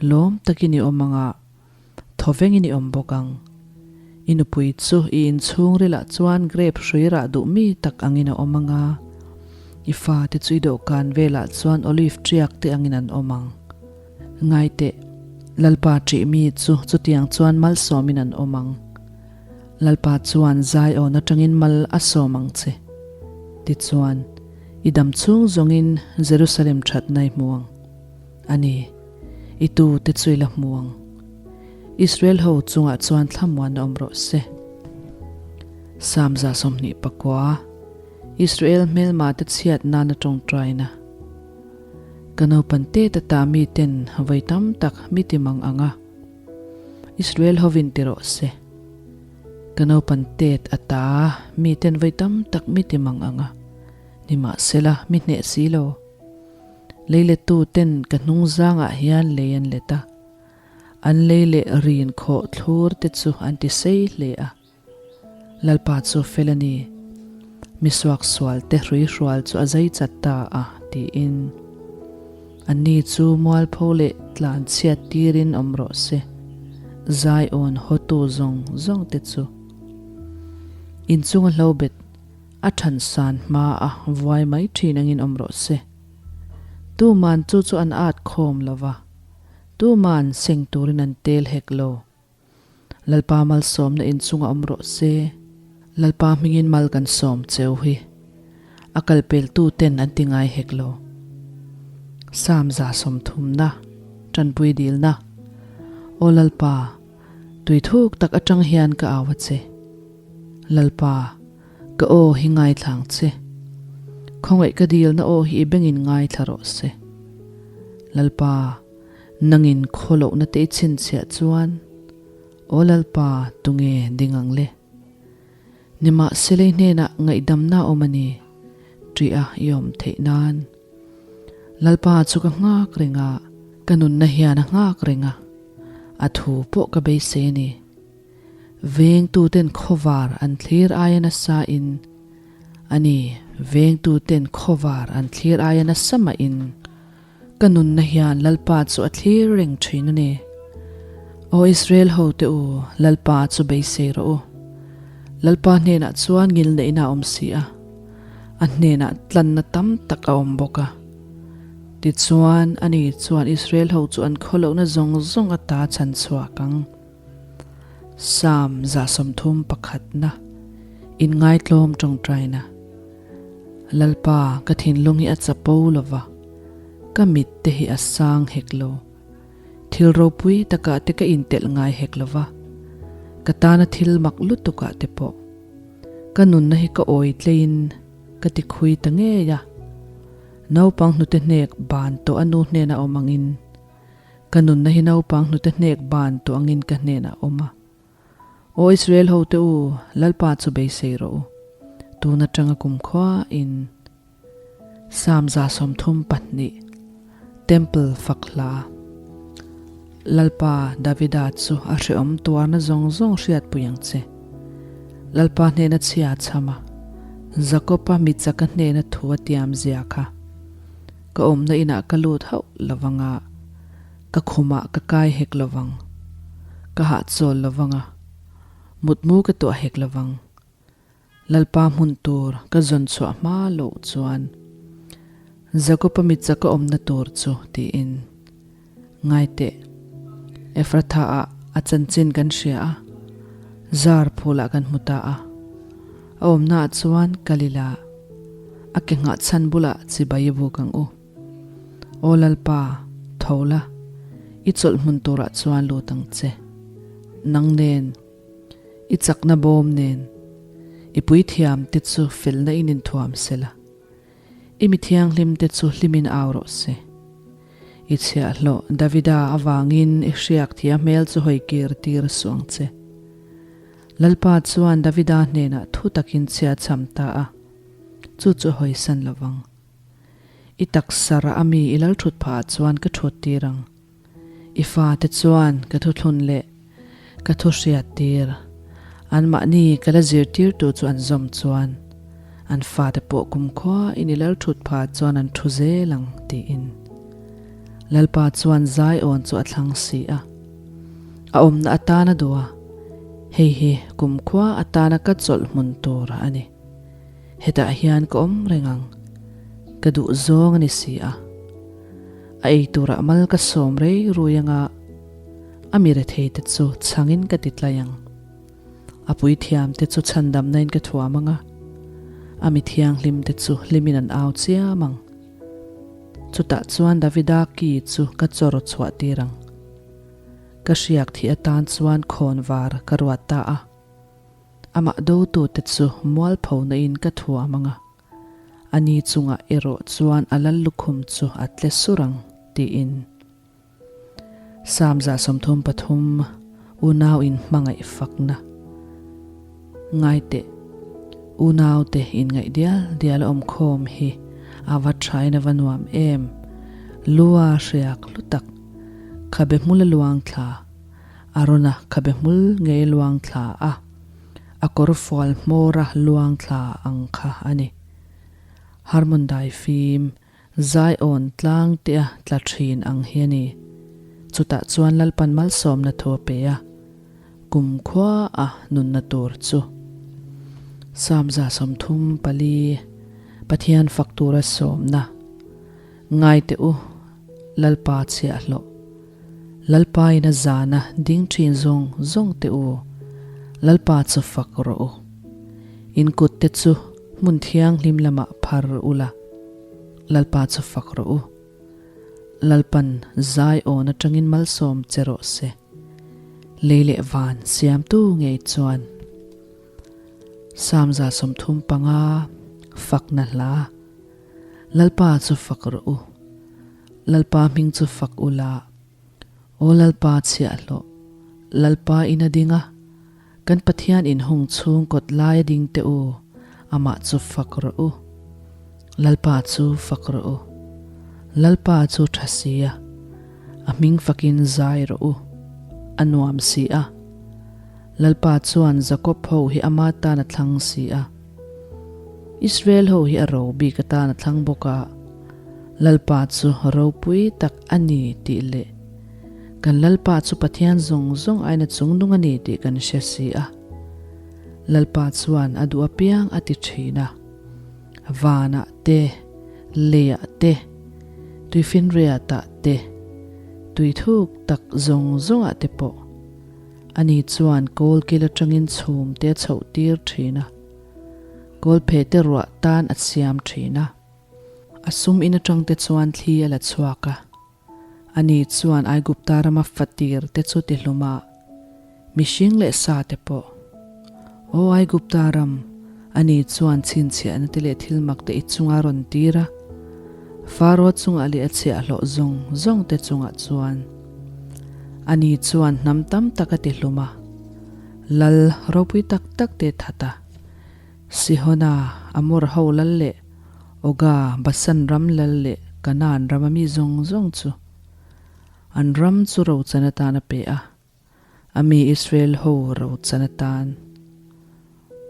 Lawm takin i awm ang a, thawvengin i awm bawk ang. I nupui chu i inchhungrilah chuan grape hrui rah duh mi tak angin a awm ang a, i fate chu i dawhkan velah chuan olive ṭiak te angin an awm ang. Ngai teh, Lalpa ṭih mi chu chutiang chuan malsawmin an awm ang. Lalpa chuan Zion aṭangin mal a sawm ang che. Tichuan, i dam chhung zawngin Jerusalem ṭhatna i hmu ang. A ni, i tute chu i la hmu ang. Israel ho chungah chuan thlamuan a awm rawh se. Psalm 29, Israel hmelma te chhiat nana tawngtaina. Ka naupan te ta ta mi ten vawi tam tak mi ti mang ang a, Israel hovin ti rawh se. Ka naupan tet ata mi ten vawi tam tak mi ti mang ang a, nimahsela mi hneh si lo. Leilettu ten ka hnungzangah hian lei an let a, an lei leh rin khawh thlur te chu an ti sei hle a. Lalpa chu fel a ni, mi suaksual te hruihrual chu a zai chat ta a, tiin. Anni chu mualpho leh tlanchhiat tirin awm rawh se, Zion hawtu zawng zawng te chu. Inchunga hlobet a than san hma a vuai mai thin angin awm rawh se. Tuman chu chu an at khawm lo va, tuman seng turin an tel hek lo. Lalpa malsawmna inchunga awm rawh se. Lalpa hmingin mal kan sawm cheu hi a kalpeltu ten an ti ngai hek lo. Psalm 130na, Tanpui dilna, Aw Lalpa, tui thuk tak atang hian ka au a che. Lalpa, ka aw hi ngaithla ang che. Khawngaih ka dilna aw hi i bengin ngaithla rawh se. Lalpa, nangin khawlohna te i chhinchhiah chuan, Aw Lalpa, tunge ding ang le? Nimahsela i hnenah ngaihdamna a awm a ni, ṭih a i awm theih nan. Lalpa chu ka nghak reng a, ka nunna hian a nghak reng a, a thu pawh ka beisei a ni. Vengtuten khawvar an thlir aia nasa in, a ni, vengtuten khawvar an thlir aia nasa mah in, ka nunna hian Lalpa chu a thlir reng thin a ni. Aw Israel hote u, Lalpa chu beisei rawh u. Lalpa hnenah chuan ngilneihna a awm si a, a hnenah tlanna tam tak a awm bawk a. Tichuan, ani chuan Israel ho chu an khawlohna zawng zawng ata chhan chhuak ang. Psalm 31na, Inngaitlawm tawngtaina. Lalpa, ka thinlung hi a chapo lo va, ka mit te hi a sang hek lo. Thil ropui takah te ka intelh ngai hek lo va, ka tana thil mak lutukah te pawh. Ka nunna hi ka awi tleiin ka ti khui ta ngei a. Naupang hnute hnek ban tawh a nu hnena awm angin, Ka nunna hi naupang hnute hnek ban tawh angin ka hnenah a awm a. Aw Israel hote u, Lalpa chu beisei rawh u. Tun atanga kumkhua in Psalm 32, Temple fak hla. Lalpa Davida chu a hrehawm tuarna zawng zawng hriatpui ang che. Lalpa hnena chhia a chham a, Jakob-a michaka hnena thu a tiam zia kha. Ka awmna inah ka lut hauh lovang a, ka khumah ka kai hek lovang. Ka hahchawl lovang a, mutmu ka tuah hek lovang. Lalpa hmun tur ka zawn chhuah hma loh chuan Jakob-a mitcha ka awmna tur chu tiin ngai teh. Ephratha-ah a chanchin kan hria a, zar phulah kan hmu ta a. A awmnaah chuan Kalila a ke nghah chhan bulah chibai i buk ang u. Aw Lalpa, tho la, i chawlh hmun turah chuan lut ang che. Nang nen, i chakna bawm nen, i puithiam te chu felna in inthuam sela. I mi thianghlim te chu hlimin au rawh se. I chhiahhlawh Davida avangin i hriak thia hmel chu hawi kir tir suh ang che. Lalpa chuan Davida hnenah thu takin chhia cham ta a, chu chu a hawisan lo vang. I taksa rah a mi i lal thut phah chuan ka thut tir ang. I fate chuan ka thuthlun leh ka thu hriat tir. Anmahni ka la zirtirtu chu an zawm chuan an fate pawh kumkhua in i lal thut phah chuan an thu zel ang tiin. Lalpa chuan Zion chu a thlang si a, a awmna atana duh a, hei hi kumkhua atana ka chawlh hmun tur a ni. Hetah hian ka awm reng ang, ka duh zawng a ni si a. A ei turah mal ka sawm rei rui anga a mi rethei te chu chhangin ka ti tlai ang. A puithiam te chu chhandamna in ka thuam anga a mi thianghlim te chu hlimin an au chiam ang. Chutah chuan Davida ki chu ka chawr chhuah tir ang. Ka hriak thih atan chuan khawnvar ka ruat ta a. Amah dotute chu mualphona in ka thuam anga. A ni chungah erawh chuan a lal lukhum chu a tle sur ang, tiin. Psalm 133, Unau in hmangaih fakna. Ngai teh, unaute inngaih dial dial a awmkhawm hi a va thain a va nuam em! Lua hriak hlu tak, khabe hmul a luang thla, Arona khabe hmul ngei luang thla a, a kawr fual hmawra luang thla ang kha a ni. Harmon dai fim, Zion tlang tea tla thin ang hi a ni. Chutah chuan Lalpan malsawmna thu a pe a, kumkhua a nunna tur chu. Psalm 34, Pathian fak tura sawmna, Ngai teh u, Lalpa chhiahhlawh. Lalpa in a zana ding thin zawng zawng teh u, Lalpa chu fak rawh u. In kut te chu hmun thianghlim lamah phar ula, Lalpa chu fak rawh u. Lalpan zai awn atangin malsawm che rawh se. Lei leh van siamtu ngei chuan. Psalm 35, Fakna hla. Lalpa chu fak rawh u. Lalpa hming chu fak ula. Aw Lalpa chhiahhlawh, Lalpa in a ding a, kan Pathian in hung chhung kawt lai a ding teh u, amah chu fak rawh u. Lalpa chu fak rawh u. Lalpa chu tha si a, a hming fakin zai rawh u, a nuam si a. Lalpa chuan Jakob ho hi ama tan a thlang si a. Israel ho hi a ro bik atan a thlang bawk a, Lalpa chu ropui tak a ni tih leh kan Lalpa chu Pathian zawng zawng aina chungnung a ni tih kan hre si a. Lalpa chuan a duh apiang a ti thin a, vanah te, leiah te, tuifinriatah te, tuithuk tak zawng zawngah te pawh. Ani chuan kawlkil atangin chhum te a chhoh tir thin a, kawlphe te ruah tan a siam thin a. A sum in atang te chuan thli a la chhuak a. Ani chuan Aigupta rama fatir te chu ti hlum a, mihring leh sa te pawh. Aw Aigupta ram, ani chuan chhinchhiahna te leh thil mak te i chunga rawn tir a, Faro chungah leh a chhiahhlawh zawng zawng te chungah chuan. Ani chuan hnam tam tak a ti hlum a, lal ropui tak tak te that a. Sihona, Amor ho lal leh Oga, Basan ram lal leh Kanaan rama mi zawng zawng chu an ram chu rochan atan a pe a, a mi Israel ho rochan atan.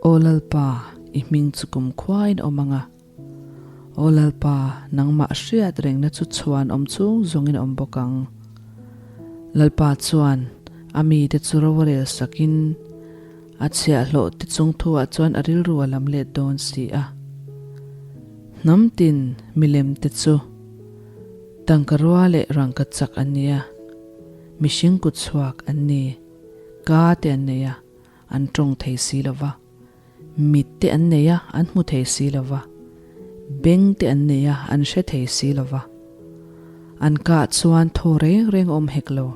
Aw Lalpa, i hming chu kumkhuain awm ang a. Aw Lalpa, nangmah hriat rengna chu chhuan awm chung zawngin awm bawk ang. Lalpa chuan a mite chu ro a rel sakin a chhiahhlawh te chung thuah chuan a rilru a lam let dawn si a. Hnam tin milem te chu tangka rua leh rangka chak an ni a, mihring kut chhuak an ni, ka te an nei a, an tawng thei si lo va. Mit te an nei a, an hmu thei si lo va. Beng te an nei a, an hre thei si lo va. An kah chuan thaw reng reng a awm hek lo.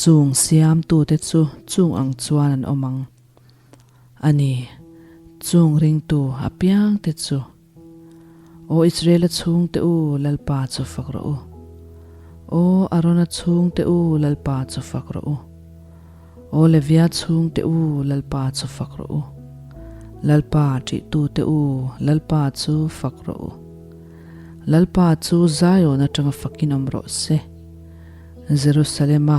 Chung siamtute chu chung ang chuan an awm ang. A ni, chung ringtu apiangte chu. Aw Israela chhungte u, Lalpa chu fak rawh u. Aw Arona chhungte u, Lalpa chu fak rawh u. Aw Levia chhungte u, Lalpa chu fak rawh u. Lalpa ṭihtute u, Lalpa chu fak rawh u. Lalpa chu Zion aṭanga fakin awm rawh se. Jerusalema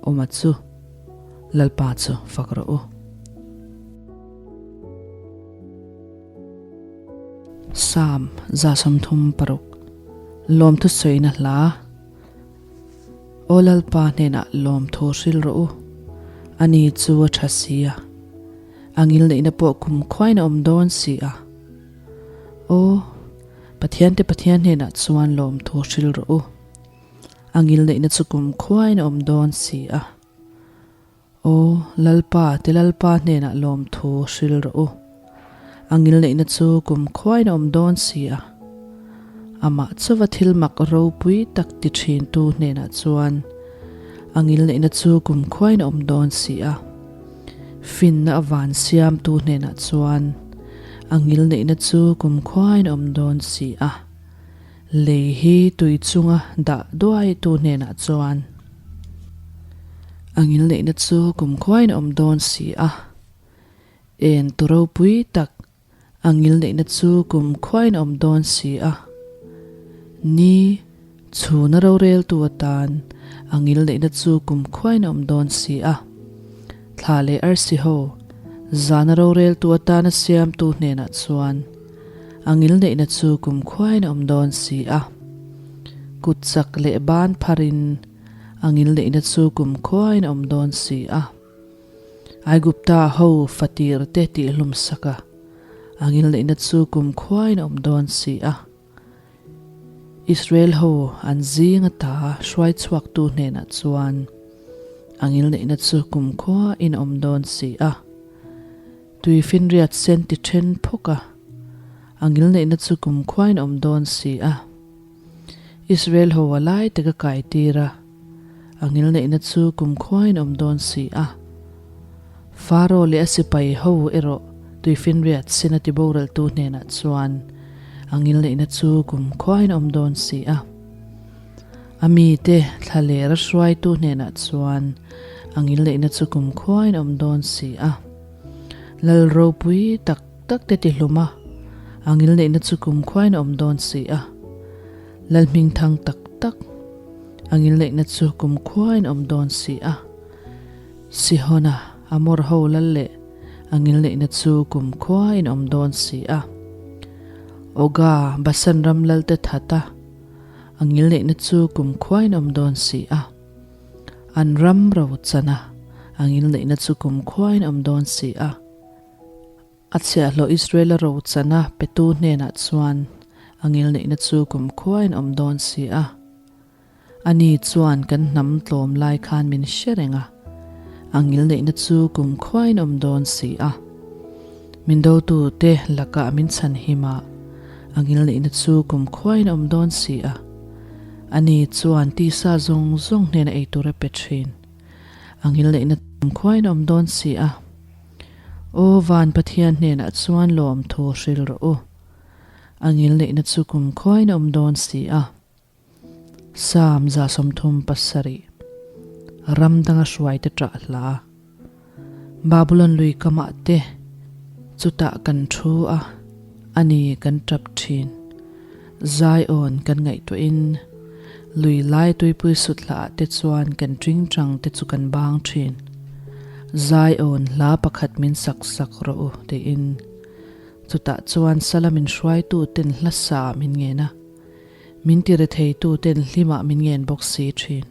awma chu Lalpa chu fak rawh u. Psalm 36, Lawmthu sawina hla. Aw Lalpa hnenah lawmthu hril rawh u, ani chu a tha si a, a ngilneihna pawh kum khuain a awm dawn si a. Aw, Pathiante Pathian hnenah chuan lawmthu hril rawh u, a ngilneihna chu kum khuain a awm dawn si a. Aw, Lalpa, ti Lalpa hnenah lawmthu hril rawh u. A ngilneihna chu kum khuain a awm dawn si a. Amah chauva thil mak ropui tak ti thintu hnenah chuan a ngilneihna chu kum khuain a awm dawn si a. Finna a van siamtu hnenah chuan a ngilneihna chu kum khuain a awm dawn si a. Lei hi tui chunga dah duaitu hnenah chuan a ngilneihna chu kum khuain a awm dawn si a. En tu ropui tak a ngilneihna chu kum khuain a awm dawn si a. Ni, Chhuna roreltu atan a ngilneihna chu kumkhuain a awm dawn si a. Thla leh arsi ho, zana roreltu atana siamtu hnenah chuan a ngilneihna chu kumkhuain a awm dawn si a. Kut chak leh ban pharin a ngilneihna chu kumkhuain a awm dawn si a. Aigupta ho fatir te tihhlum sak a, a ngilneihna chu kumkhuain a awm dawn si a. Israel ho an zing ata hruai chhuaktu hnenah chuan a ngilneihna chu kumkhua in a awm dawn si a. Tui finriat sen ti then phawk a, a ngilneihna chu kumkhua in a awm dawn si a. Israel ho a lai tak a kai tir a, a ngilneihna chu kumkhua in a awm dawn si a. Faro leh a sipai ho erawh tuifinriat sin a tiboraltu hnenah chuan a ngilneihna chu kumkhuain a awm dawn si a. A mite thlaler a hruaitu hnenah chuan a ngilneihna chu kumkhuain a awm dawn si a. Lal ropui tak tak te tihlum a, a ngilneihna chu kumkhuain a awm dawn si a. Lal hmingthang tak tak a ngilneihna chu kumkhuain a awm dawn si a. Sihona, Amor ho lal leh a ngilneihna chu kumkhua in awm dawn si a. Oga, Basan ram lalte that a, a ngilneihna chu kumkhua in awm dawn si a. An ram ro chan a, a ngilneihna chu kumkhua in awm dawn si a. A chhiahhlawh Israela ro chan a petu hnenah chuan a ngilneihna chu kumkhua in awm dawn si a. Ani chuan kan hnam tlawm lai khan min hre reng a, a ngilneihna chu kumkhuain awm dawn si a. Min dotute lakah min chhan him a, a ngilneihna chu kumkhuain awm dawn si a. Ani chuan tisa zawng zawng hnena ei tur a pe thin, a ngilneihna kumkhuain awm dawn si a. Aw van Pathian hnenah chuan lawmthu hril rawh u, a ngilneihna chu kumkhuain awm dawn si a. Psalm 37 Ram danga hruaite ṭah hla. Babulon lui kamah te chutah kan thu a, a ni kan ṭap ṭhin. Zion kan ngaihtuahin lui lai tuipui sut hlaah te chuan kan ṭingṭang te chu kan bang ṭhin. Zion hla pakhat min sak sak rawh u tiin chutah chuan sala min hruaitu ten hla sa min ngen a. Min ti retheitu ten hlimah min ngen bawk si thin.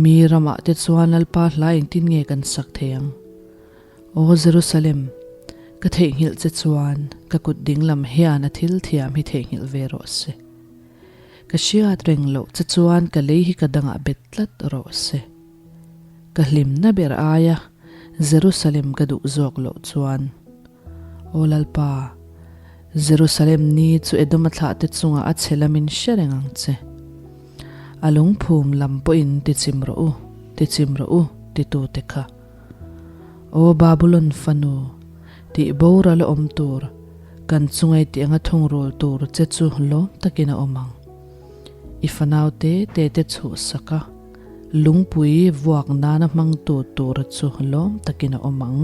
Mi ramah te chuan Lalpa hla engtin nge kan sak thei ang? Aw Jerusalem, ka theihnghilh che chuan ka kut dinglam hian a thil thiam hi theihnghilh ve rawh se. Ka hriat reng loh che chuan ka lei hi ka dangah bet tlat rawh se. Ka hlimna ber aia Jerusalem ka duh zawk loh chuan. Aw Lalpa, Jerusalem ni chu Edoma thlahte chungah a chhe lamin hre reng ang che. A lungphum lam pawhin tichim rawh u, tichim rawh u, titute kha. Aw Babulon fanu, tih boral a awm tur, kan chungai tih anga thungrul tur che chu lawm takin a awm ang. I fanau te te te chhuhsak a, lungpui vuak nana hmangtu tur chu lawm takin a awm ang.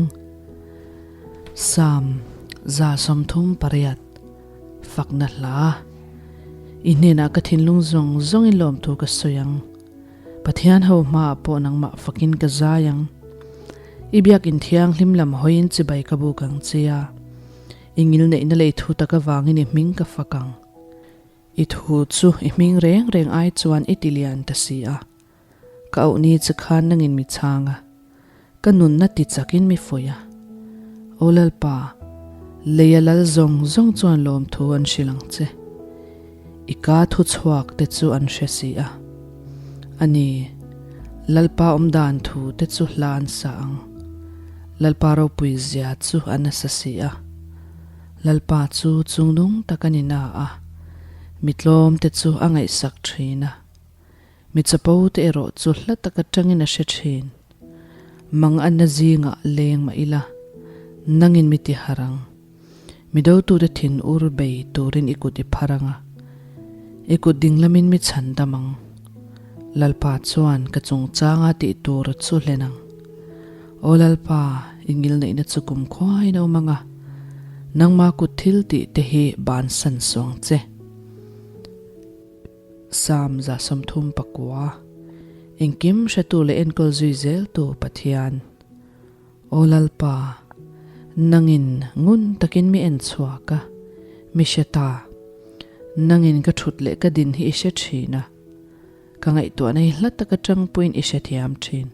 Psalm 38, Fakna hla. I hnenah ka thinlung zawng zawngin lawmthu ka sawi ang. Pathian ho hmaah pawh nangmah fakin ka zai ang. I biakin thianghlim lam hawiin chibai ka buk ang che a, i ngilneihna lei thu tak avangin i hming ka fak ang. I thu chu i hming reng reng ai chuan i ti lian ta si a. Ka auh ni che khan nangin mi chhang a, ka nunna ti chakin mi fuih a. Aw Lalpa, lei a lal zawng zawng chuan lawmthu an hrilh ang che. I ka thu chhuak te chu an hre si a. A ni, Lalpa awmdan thu te chu hla an sa ang. Lalpa ropui zia chu a nasa si a. Lalpa chu chungnung tak a ni na a, mi tlawm te chu a ngaihsak thin a. Mi chapo te erawh chu hla tak atangin a hre thin. Mang anna zingah leng mah ila, nangin mi ti harh ang. Mi dotute thin ur bei turin i kut i phar ang a, i kut dinglamin mi chhan dam ang. Lalpa chuan ka chungchanga tih tur chu hlen ang. Aw Lalpa, i ngilneihna chu kumkhuain a awm ang a, nangma kut thil tih te hi bansan suang che. Psalm 39, Engkim hretu leh enkawl zui zeltu Pathian. Aw Lalpa, nangin ngun takin mi en chhuak a, mi hre ta. Nangin ka thut leh ka din hi i hre thin a, ka ngaihtuahna hi hla taka tangpuiin i hrethiam thin.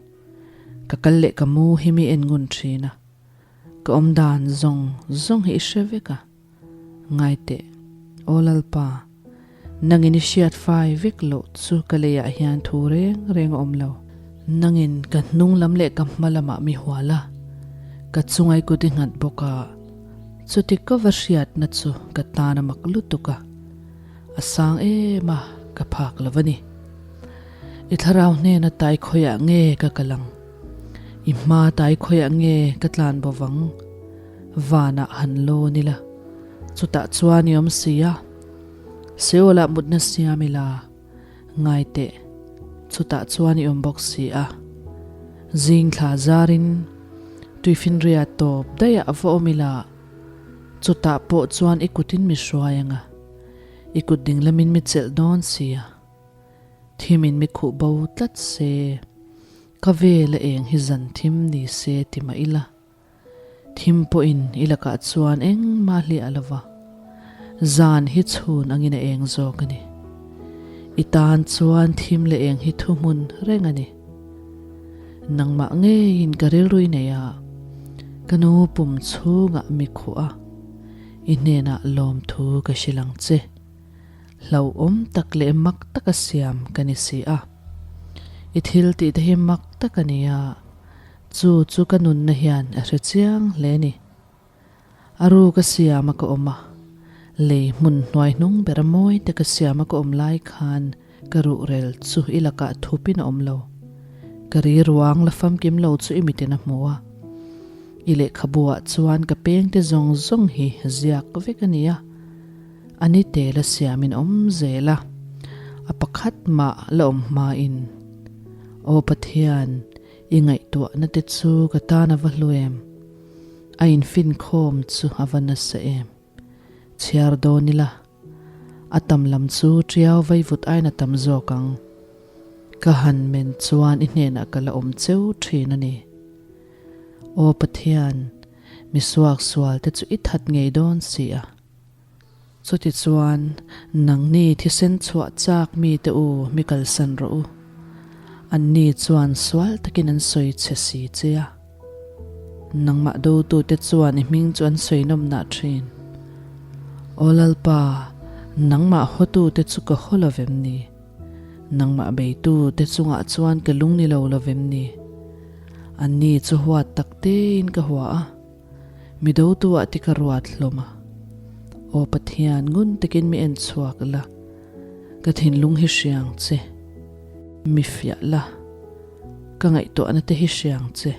Ka kal leh ka mu hi mi en ngun thin a, ka awm dan zawng zawng hi i hre vek a. Ngai teh, Aw Lalpa, nangin i hriat fai vek loh chu ka leiah hian thu reng reng a awm lo. Nangin ka hnung lam leh ka hma lamah mi hual a, ka chungai kut i nghat bawk a, chuti ka va hriatna chu ka tan a mak lutuk a, a sang em a, ka phak lo a ni. I thlarau hnena tai khawiah nge ka kal ang? I hma tai khawiah nge ka tlan bo vang? Vanah han lawn ila, chutah chuan i awm si a. Seolah mutna siam ila, ngai teh, chutah chuan i awm bawk si a. Zing thla zarin tuifinria tawp daih ah va awm ila, chutah pawh chuan i kutin mi hruai anga, i kut dinglamin mi chelh dawn si a. Thimin mi khuh bo tlat se, ka vel a eng hi zan thim ni se ti mah ila. Thim pawhin i lakah chuan engmah hliah lo va, zan hi chhun angin a eng zawk a ni. I tan chuan thim leh eng hi thuhmun reng a ni. Nangmah ngeiin ka rilrui nei a, ka nu pum chhungah mi khuh a, i hnenah lawmthu ka hrilh ang che. Hlauhawm tak leh mak taka siam ka ni si a. I thil tih te hi mak tak a ni a, Chu chu ka nunna hian a hre chiang hle ni. A ru ka siam a ka awm a, lei hmun hnuai hnung ber a mawi te ka siam a ka awm lai khan ka ruhrel chu i lakah thupin a awm lo. Ka ri ruang la famkim lo chu i mitin a hmu a. I lehkhabu ah chuan ka peng te zawng zawng hi ziak vek a ni a. A ni te la siamin awm zel a, a pakhat mah la awm hmain. Aw Pathian, I ngaihtuahna te chu ka tan a va hlu em? A infinkhawm chu a va nasa em? Chhiar dawn ila, a tam lam chu ṭiau vaivut aiin a tam zawk ang. Ka han men chuan i hnenah ka la awm cheu ṭhin a ni. Aw Pathian, mi suaksual te chu i that ngei dawn si a. Chutichuan, nangni thisen chhuah chak mite u mi kalsan rawh u. Anni chuan sual takin an sawi che si che a. Nangmah dotute chuan i hming chu an sawi nawmnah thin. Aw Lalpa, nangmah hawtute chu ka haw lo vem ni? Nangmah beitute chungah chuan ka lung ni lo lo vem ni? Anni chu huat tak tein ka hua a. Mi dotu ah ti ka ruat hlawm a. Aw Pathian, ngun takin mi en chhuak la, ka thinlung hi hriang che. Mi fiah la, ka ngaihtuahna te hi hriang che.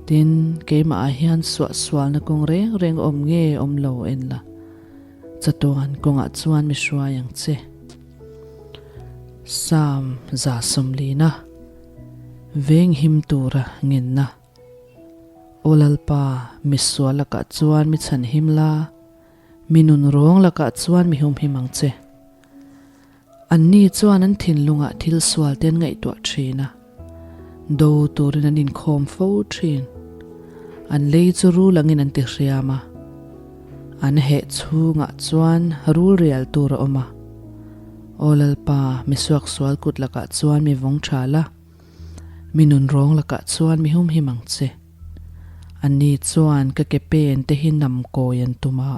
Tin, keimah ah hian suahsualna kawng reng reng awm nge awm lo en la, chatuan kawngah chuan mi hruai ang che. Psalm 140, Venghim tura ngenna. Aw Lalpa, mi sual lakah chuan mi chhanhim la, mi nun rawng lakah chuan mi humhim ang che. Anni chuan an thinlungah thil sual te an ngaihtuah thin a, do turin an inkhawm fo thin. An lei chu rul angin an tihriam a, an heh chhungah chuan rul rial tur a awm a. Aw Lalpa, mi suaksual kut lakah chuan mi vawng tha la. Mi nun rawng lakah chuan mi humhim ang che. Anni chuan ka ke pen te hi nam kawi an tum a,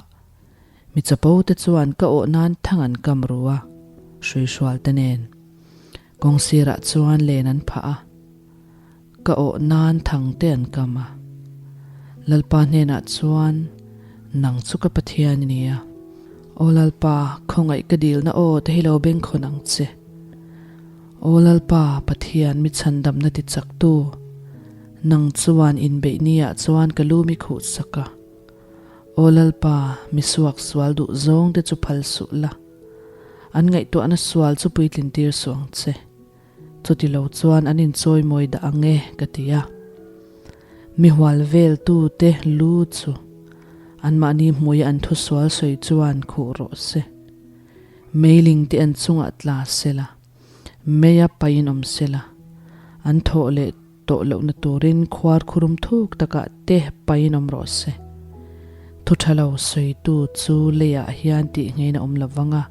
mi chapo te chuan ka awh nan thang an kam ru a, hruihrual te nen. Kawng sirah chuan len an phah a, ka awh nan thang te an kam a. Lalpa hnenah chuan, Nang chu ka Pathian i ni a. Aw Lalpa, khawngaih ka dilna aw te hi lo bengkhawn ang che. Aw Lalpa, Pathian mi chhandamna ti chaktu, nang chuan inbeih niah chuan ka lu mi khuh sak a. Aw Lalpa, mi suak sual duh zawng te chu phal suh la, an ngaihtuahna sual chu puitlin tir suh ang che. Chuti lo chuan an inchawimawi dah ang e, ka ti a. Mi hual veltu te lu chu anmahni hmuia an thusual sawi chuan khuh rawh se. Meiling te an chungah tla sela, meia paihin awm sela, an thawh leh tawh lohna turin khuar khurum thuk takah te paihin awm rawh se. Thu tha lo sawitu chu leiah hian tih ngeiin a awm lo vang a,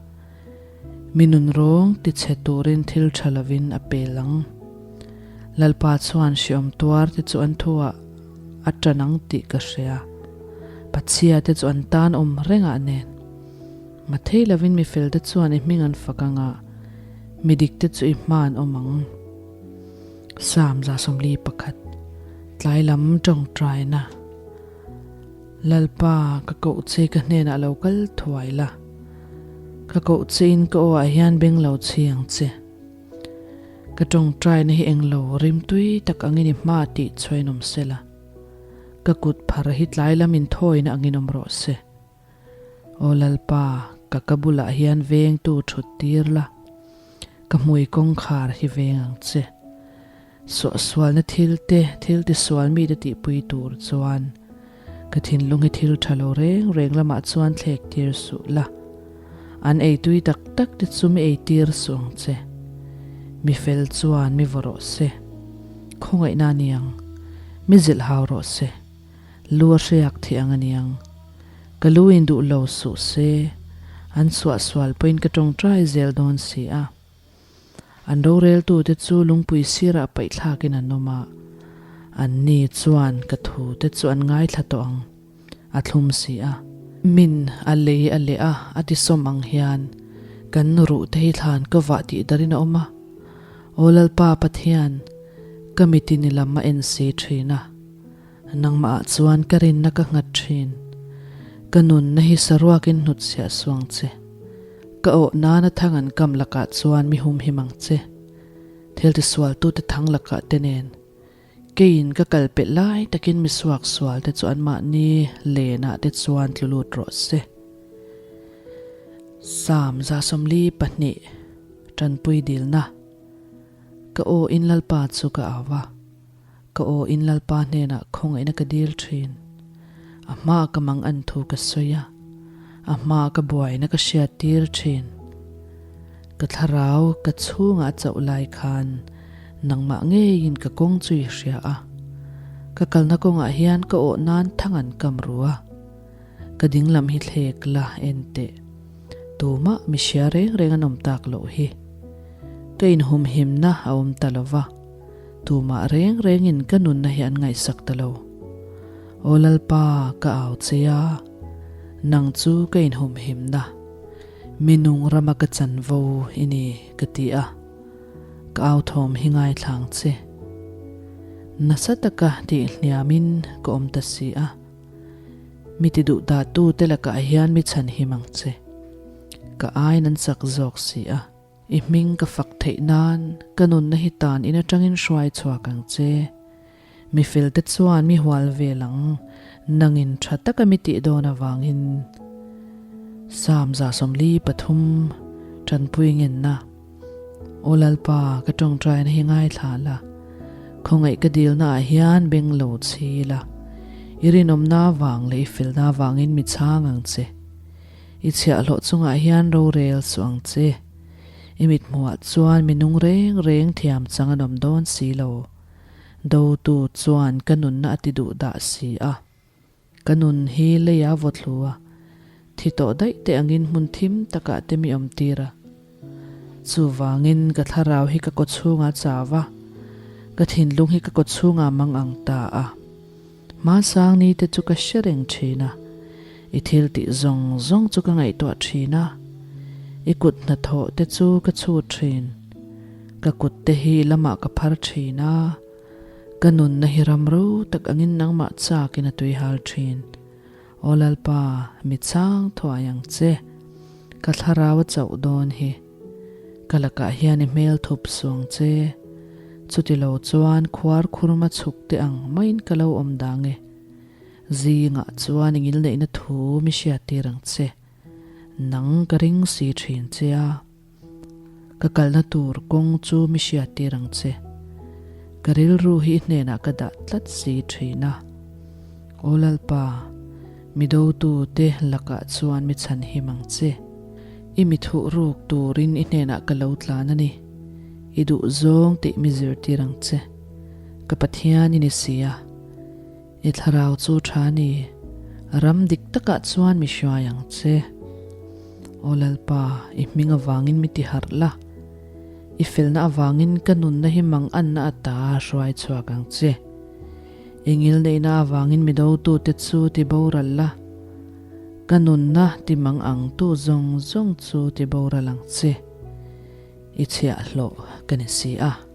mi nun rawng ti chhe turin thil tha lovin a pel ang. Lalpa chuan hriawm tuar te chu an thuah a tan ang tih ka hria. Pachhia te chu an tan awm rengah nen. Mathei lovin mi fel te chuan i hming an fak ang a, mi dik te chu i hma an awm ang. Psalm 41, Tlai lam tawngtaina, Lalpa, ka koh che ka hnenah lo kal thuai la, ka koh chein ka aw ah hian beng lo chhi ang che. Ka tawngtaina hi englo rimtui tak angin i hma tih chhuain awm sela, ka kut phar hi tlai lam inthawina angin awm rawh se. Aw Lalpa, ka ka bulah hian vengtu thut tir la, ka hmui kawngkhar hi veng ang che. Suahsualna thil te, thil tisual mite tihpui tur chuan ka thinlung hi thil tha lo reng reng lamah chuan thlek tir suh la. An eitui tak tak te chu mi eitir suh ang che. Mi fel chuan mi vaw rawh se. Khawngaihna a ni ang. Mi zilh hau rawh se. Lu a hriak thih ang a niang. Ka lu in duh lo suh se, an suahsual pawhin ka tawngtai zel dawn si a. An roreltute chu lungpui sirah paihthlakin an awm a, anni chuan ka thute chu an ngaithla tawh ang, a thlum si a. Min a lei a leh a, a tisawm ang hian kan ruhte hi thlan ka vah tih darin a awm a. Aw Lalpa Pathian, ka mitin i lam a en si thin a. Nangmah ah chuan ka rinna ka nghat thin. Ka nunna hi saruakin hnutchhiah suang che. Ka awh nana thang an kam lakah chuan mi humhim ang che. Thil tisualtute thang lakah te nen. Keiin ka kal pelh lai takin mi suaksual te chu anmahni lenah te chuan tlu lut rawh se. Psalm 142, Tanpui dilna. Ka aw in Lalpa chu ka au a. Ka aw in Lalpa hnenah khawngaihna ka dil thin. A hmaa ka mang an thu ka sawi a, a hmaa ka buaina ka hriat tir thin. Ka thlarau ka chhungah a chauh lai khan nangmah ngeiin ka kawng chu i hria a. Ka kalna kawngah hian ka awh nan thang an kam ru a. Ka dinglam hi thlek la en teh. Tumah mi hria reng reng an awm tak loh hi. Ka inhumhimna a awm ta lo va. Tumah reng rengin ka nunna hi an ngaihsak ta lo. Aw Lalpa, ka au che a, nang chu ka inhumhimna, mi nung rama ka chanvo i ni, ka ti a, ka au thawm hi ngaithlang che. Nasa taka tihhniamin ka awm ta si a, mi ti duh dahtu te lakah hian mi chhanhim ang che. Ka aiin an chak zawk si a. I hming ka fak theih nan ka nunna hi tan in atangin hruai chhuak ang che. Mi felte chuan mi hual vel ang, nangin tha taka mi tih dawn avangin. Psalm 143, Tanpui ngenna. Aw Lalpa, ka tawngtaina hi ngaithla la, khawngaih ka dilna ah hian beng lo chhi la, i rinawmna avang leh i felna avangin mi chhang ang che. I chhiahhlawh chungah hian rorel suh ang che. I mithmuhah chuan mi nung reng reng thiam chang an awm dawn si lo. Dotu chuan ka nunna a ti duh dah si a. Ka nun hi leia vaw thlu a, thi tawh daih te angin hmun thim takah te mi awm tir a. Chuvangin ka thlarau hi ka kaw chhungah chau a, ka thinlung hi ka kaw chhungah mang ang ta a. Hmasang ni te chu ka hre reng thin a, i thil tih zawng zawng chu ka ngaihtuah thin a, i kut hnathawh te chu ka chhut thin. Ka kut te hi lamah ka phar thin a, ka nunna hi ram ro tak angin nangmah chakin a tuihal thin. Aw Lalpa, mi chang thuai ang che, ka thlarau a chauh dawn hi. Ka lakah hian i hmel thup suang che. Chuti lo chuan khuar khurma chhuk te ang maiin ka lo awm dang e. Zingah chuan i ngilneihna thu mi hriattir ang che. Nang ka ring si thin che a. Ka kalna tur kawng chu mi hriattir ang che. Ka rilru hi i hnenah ka dah tlat si thin a. Aw Lalpa, mi dotute lakah chuan mi chhanhim ang che. I mi thuhruk turin i hnenah ka lo tlan a ni. I duh zawng tih mi zirtir ang che. Ka Pathian i ni si a. I thlarau chu tha ni. Ram dik takah chuan mi hruai ang che. Aw Lalpa, i hming avangin mi ti harh la. I felna avangin ka nunna hi mang anna ata hruai chhuak ang che. I ngilneihna avangin mi dotute chu ti boral la. Ka nunna ti mang ang tu zawng zawng chu ti boral ang che. I chhiahhlawh ka ni si a.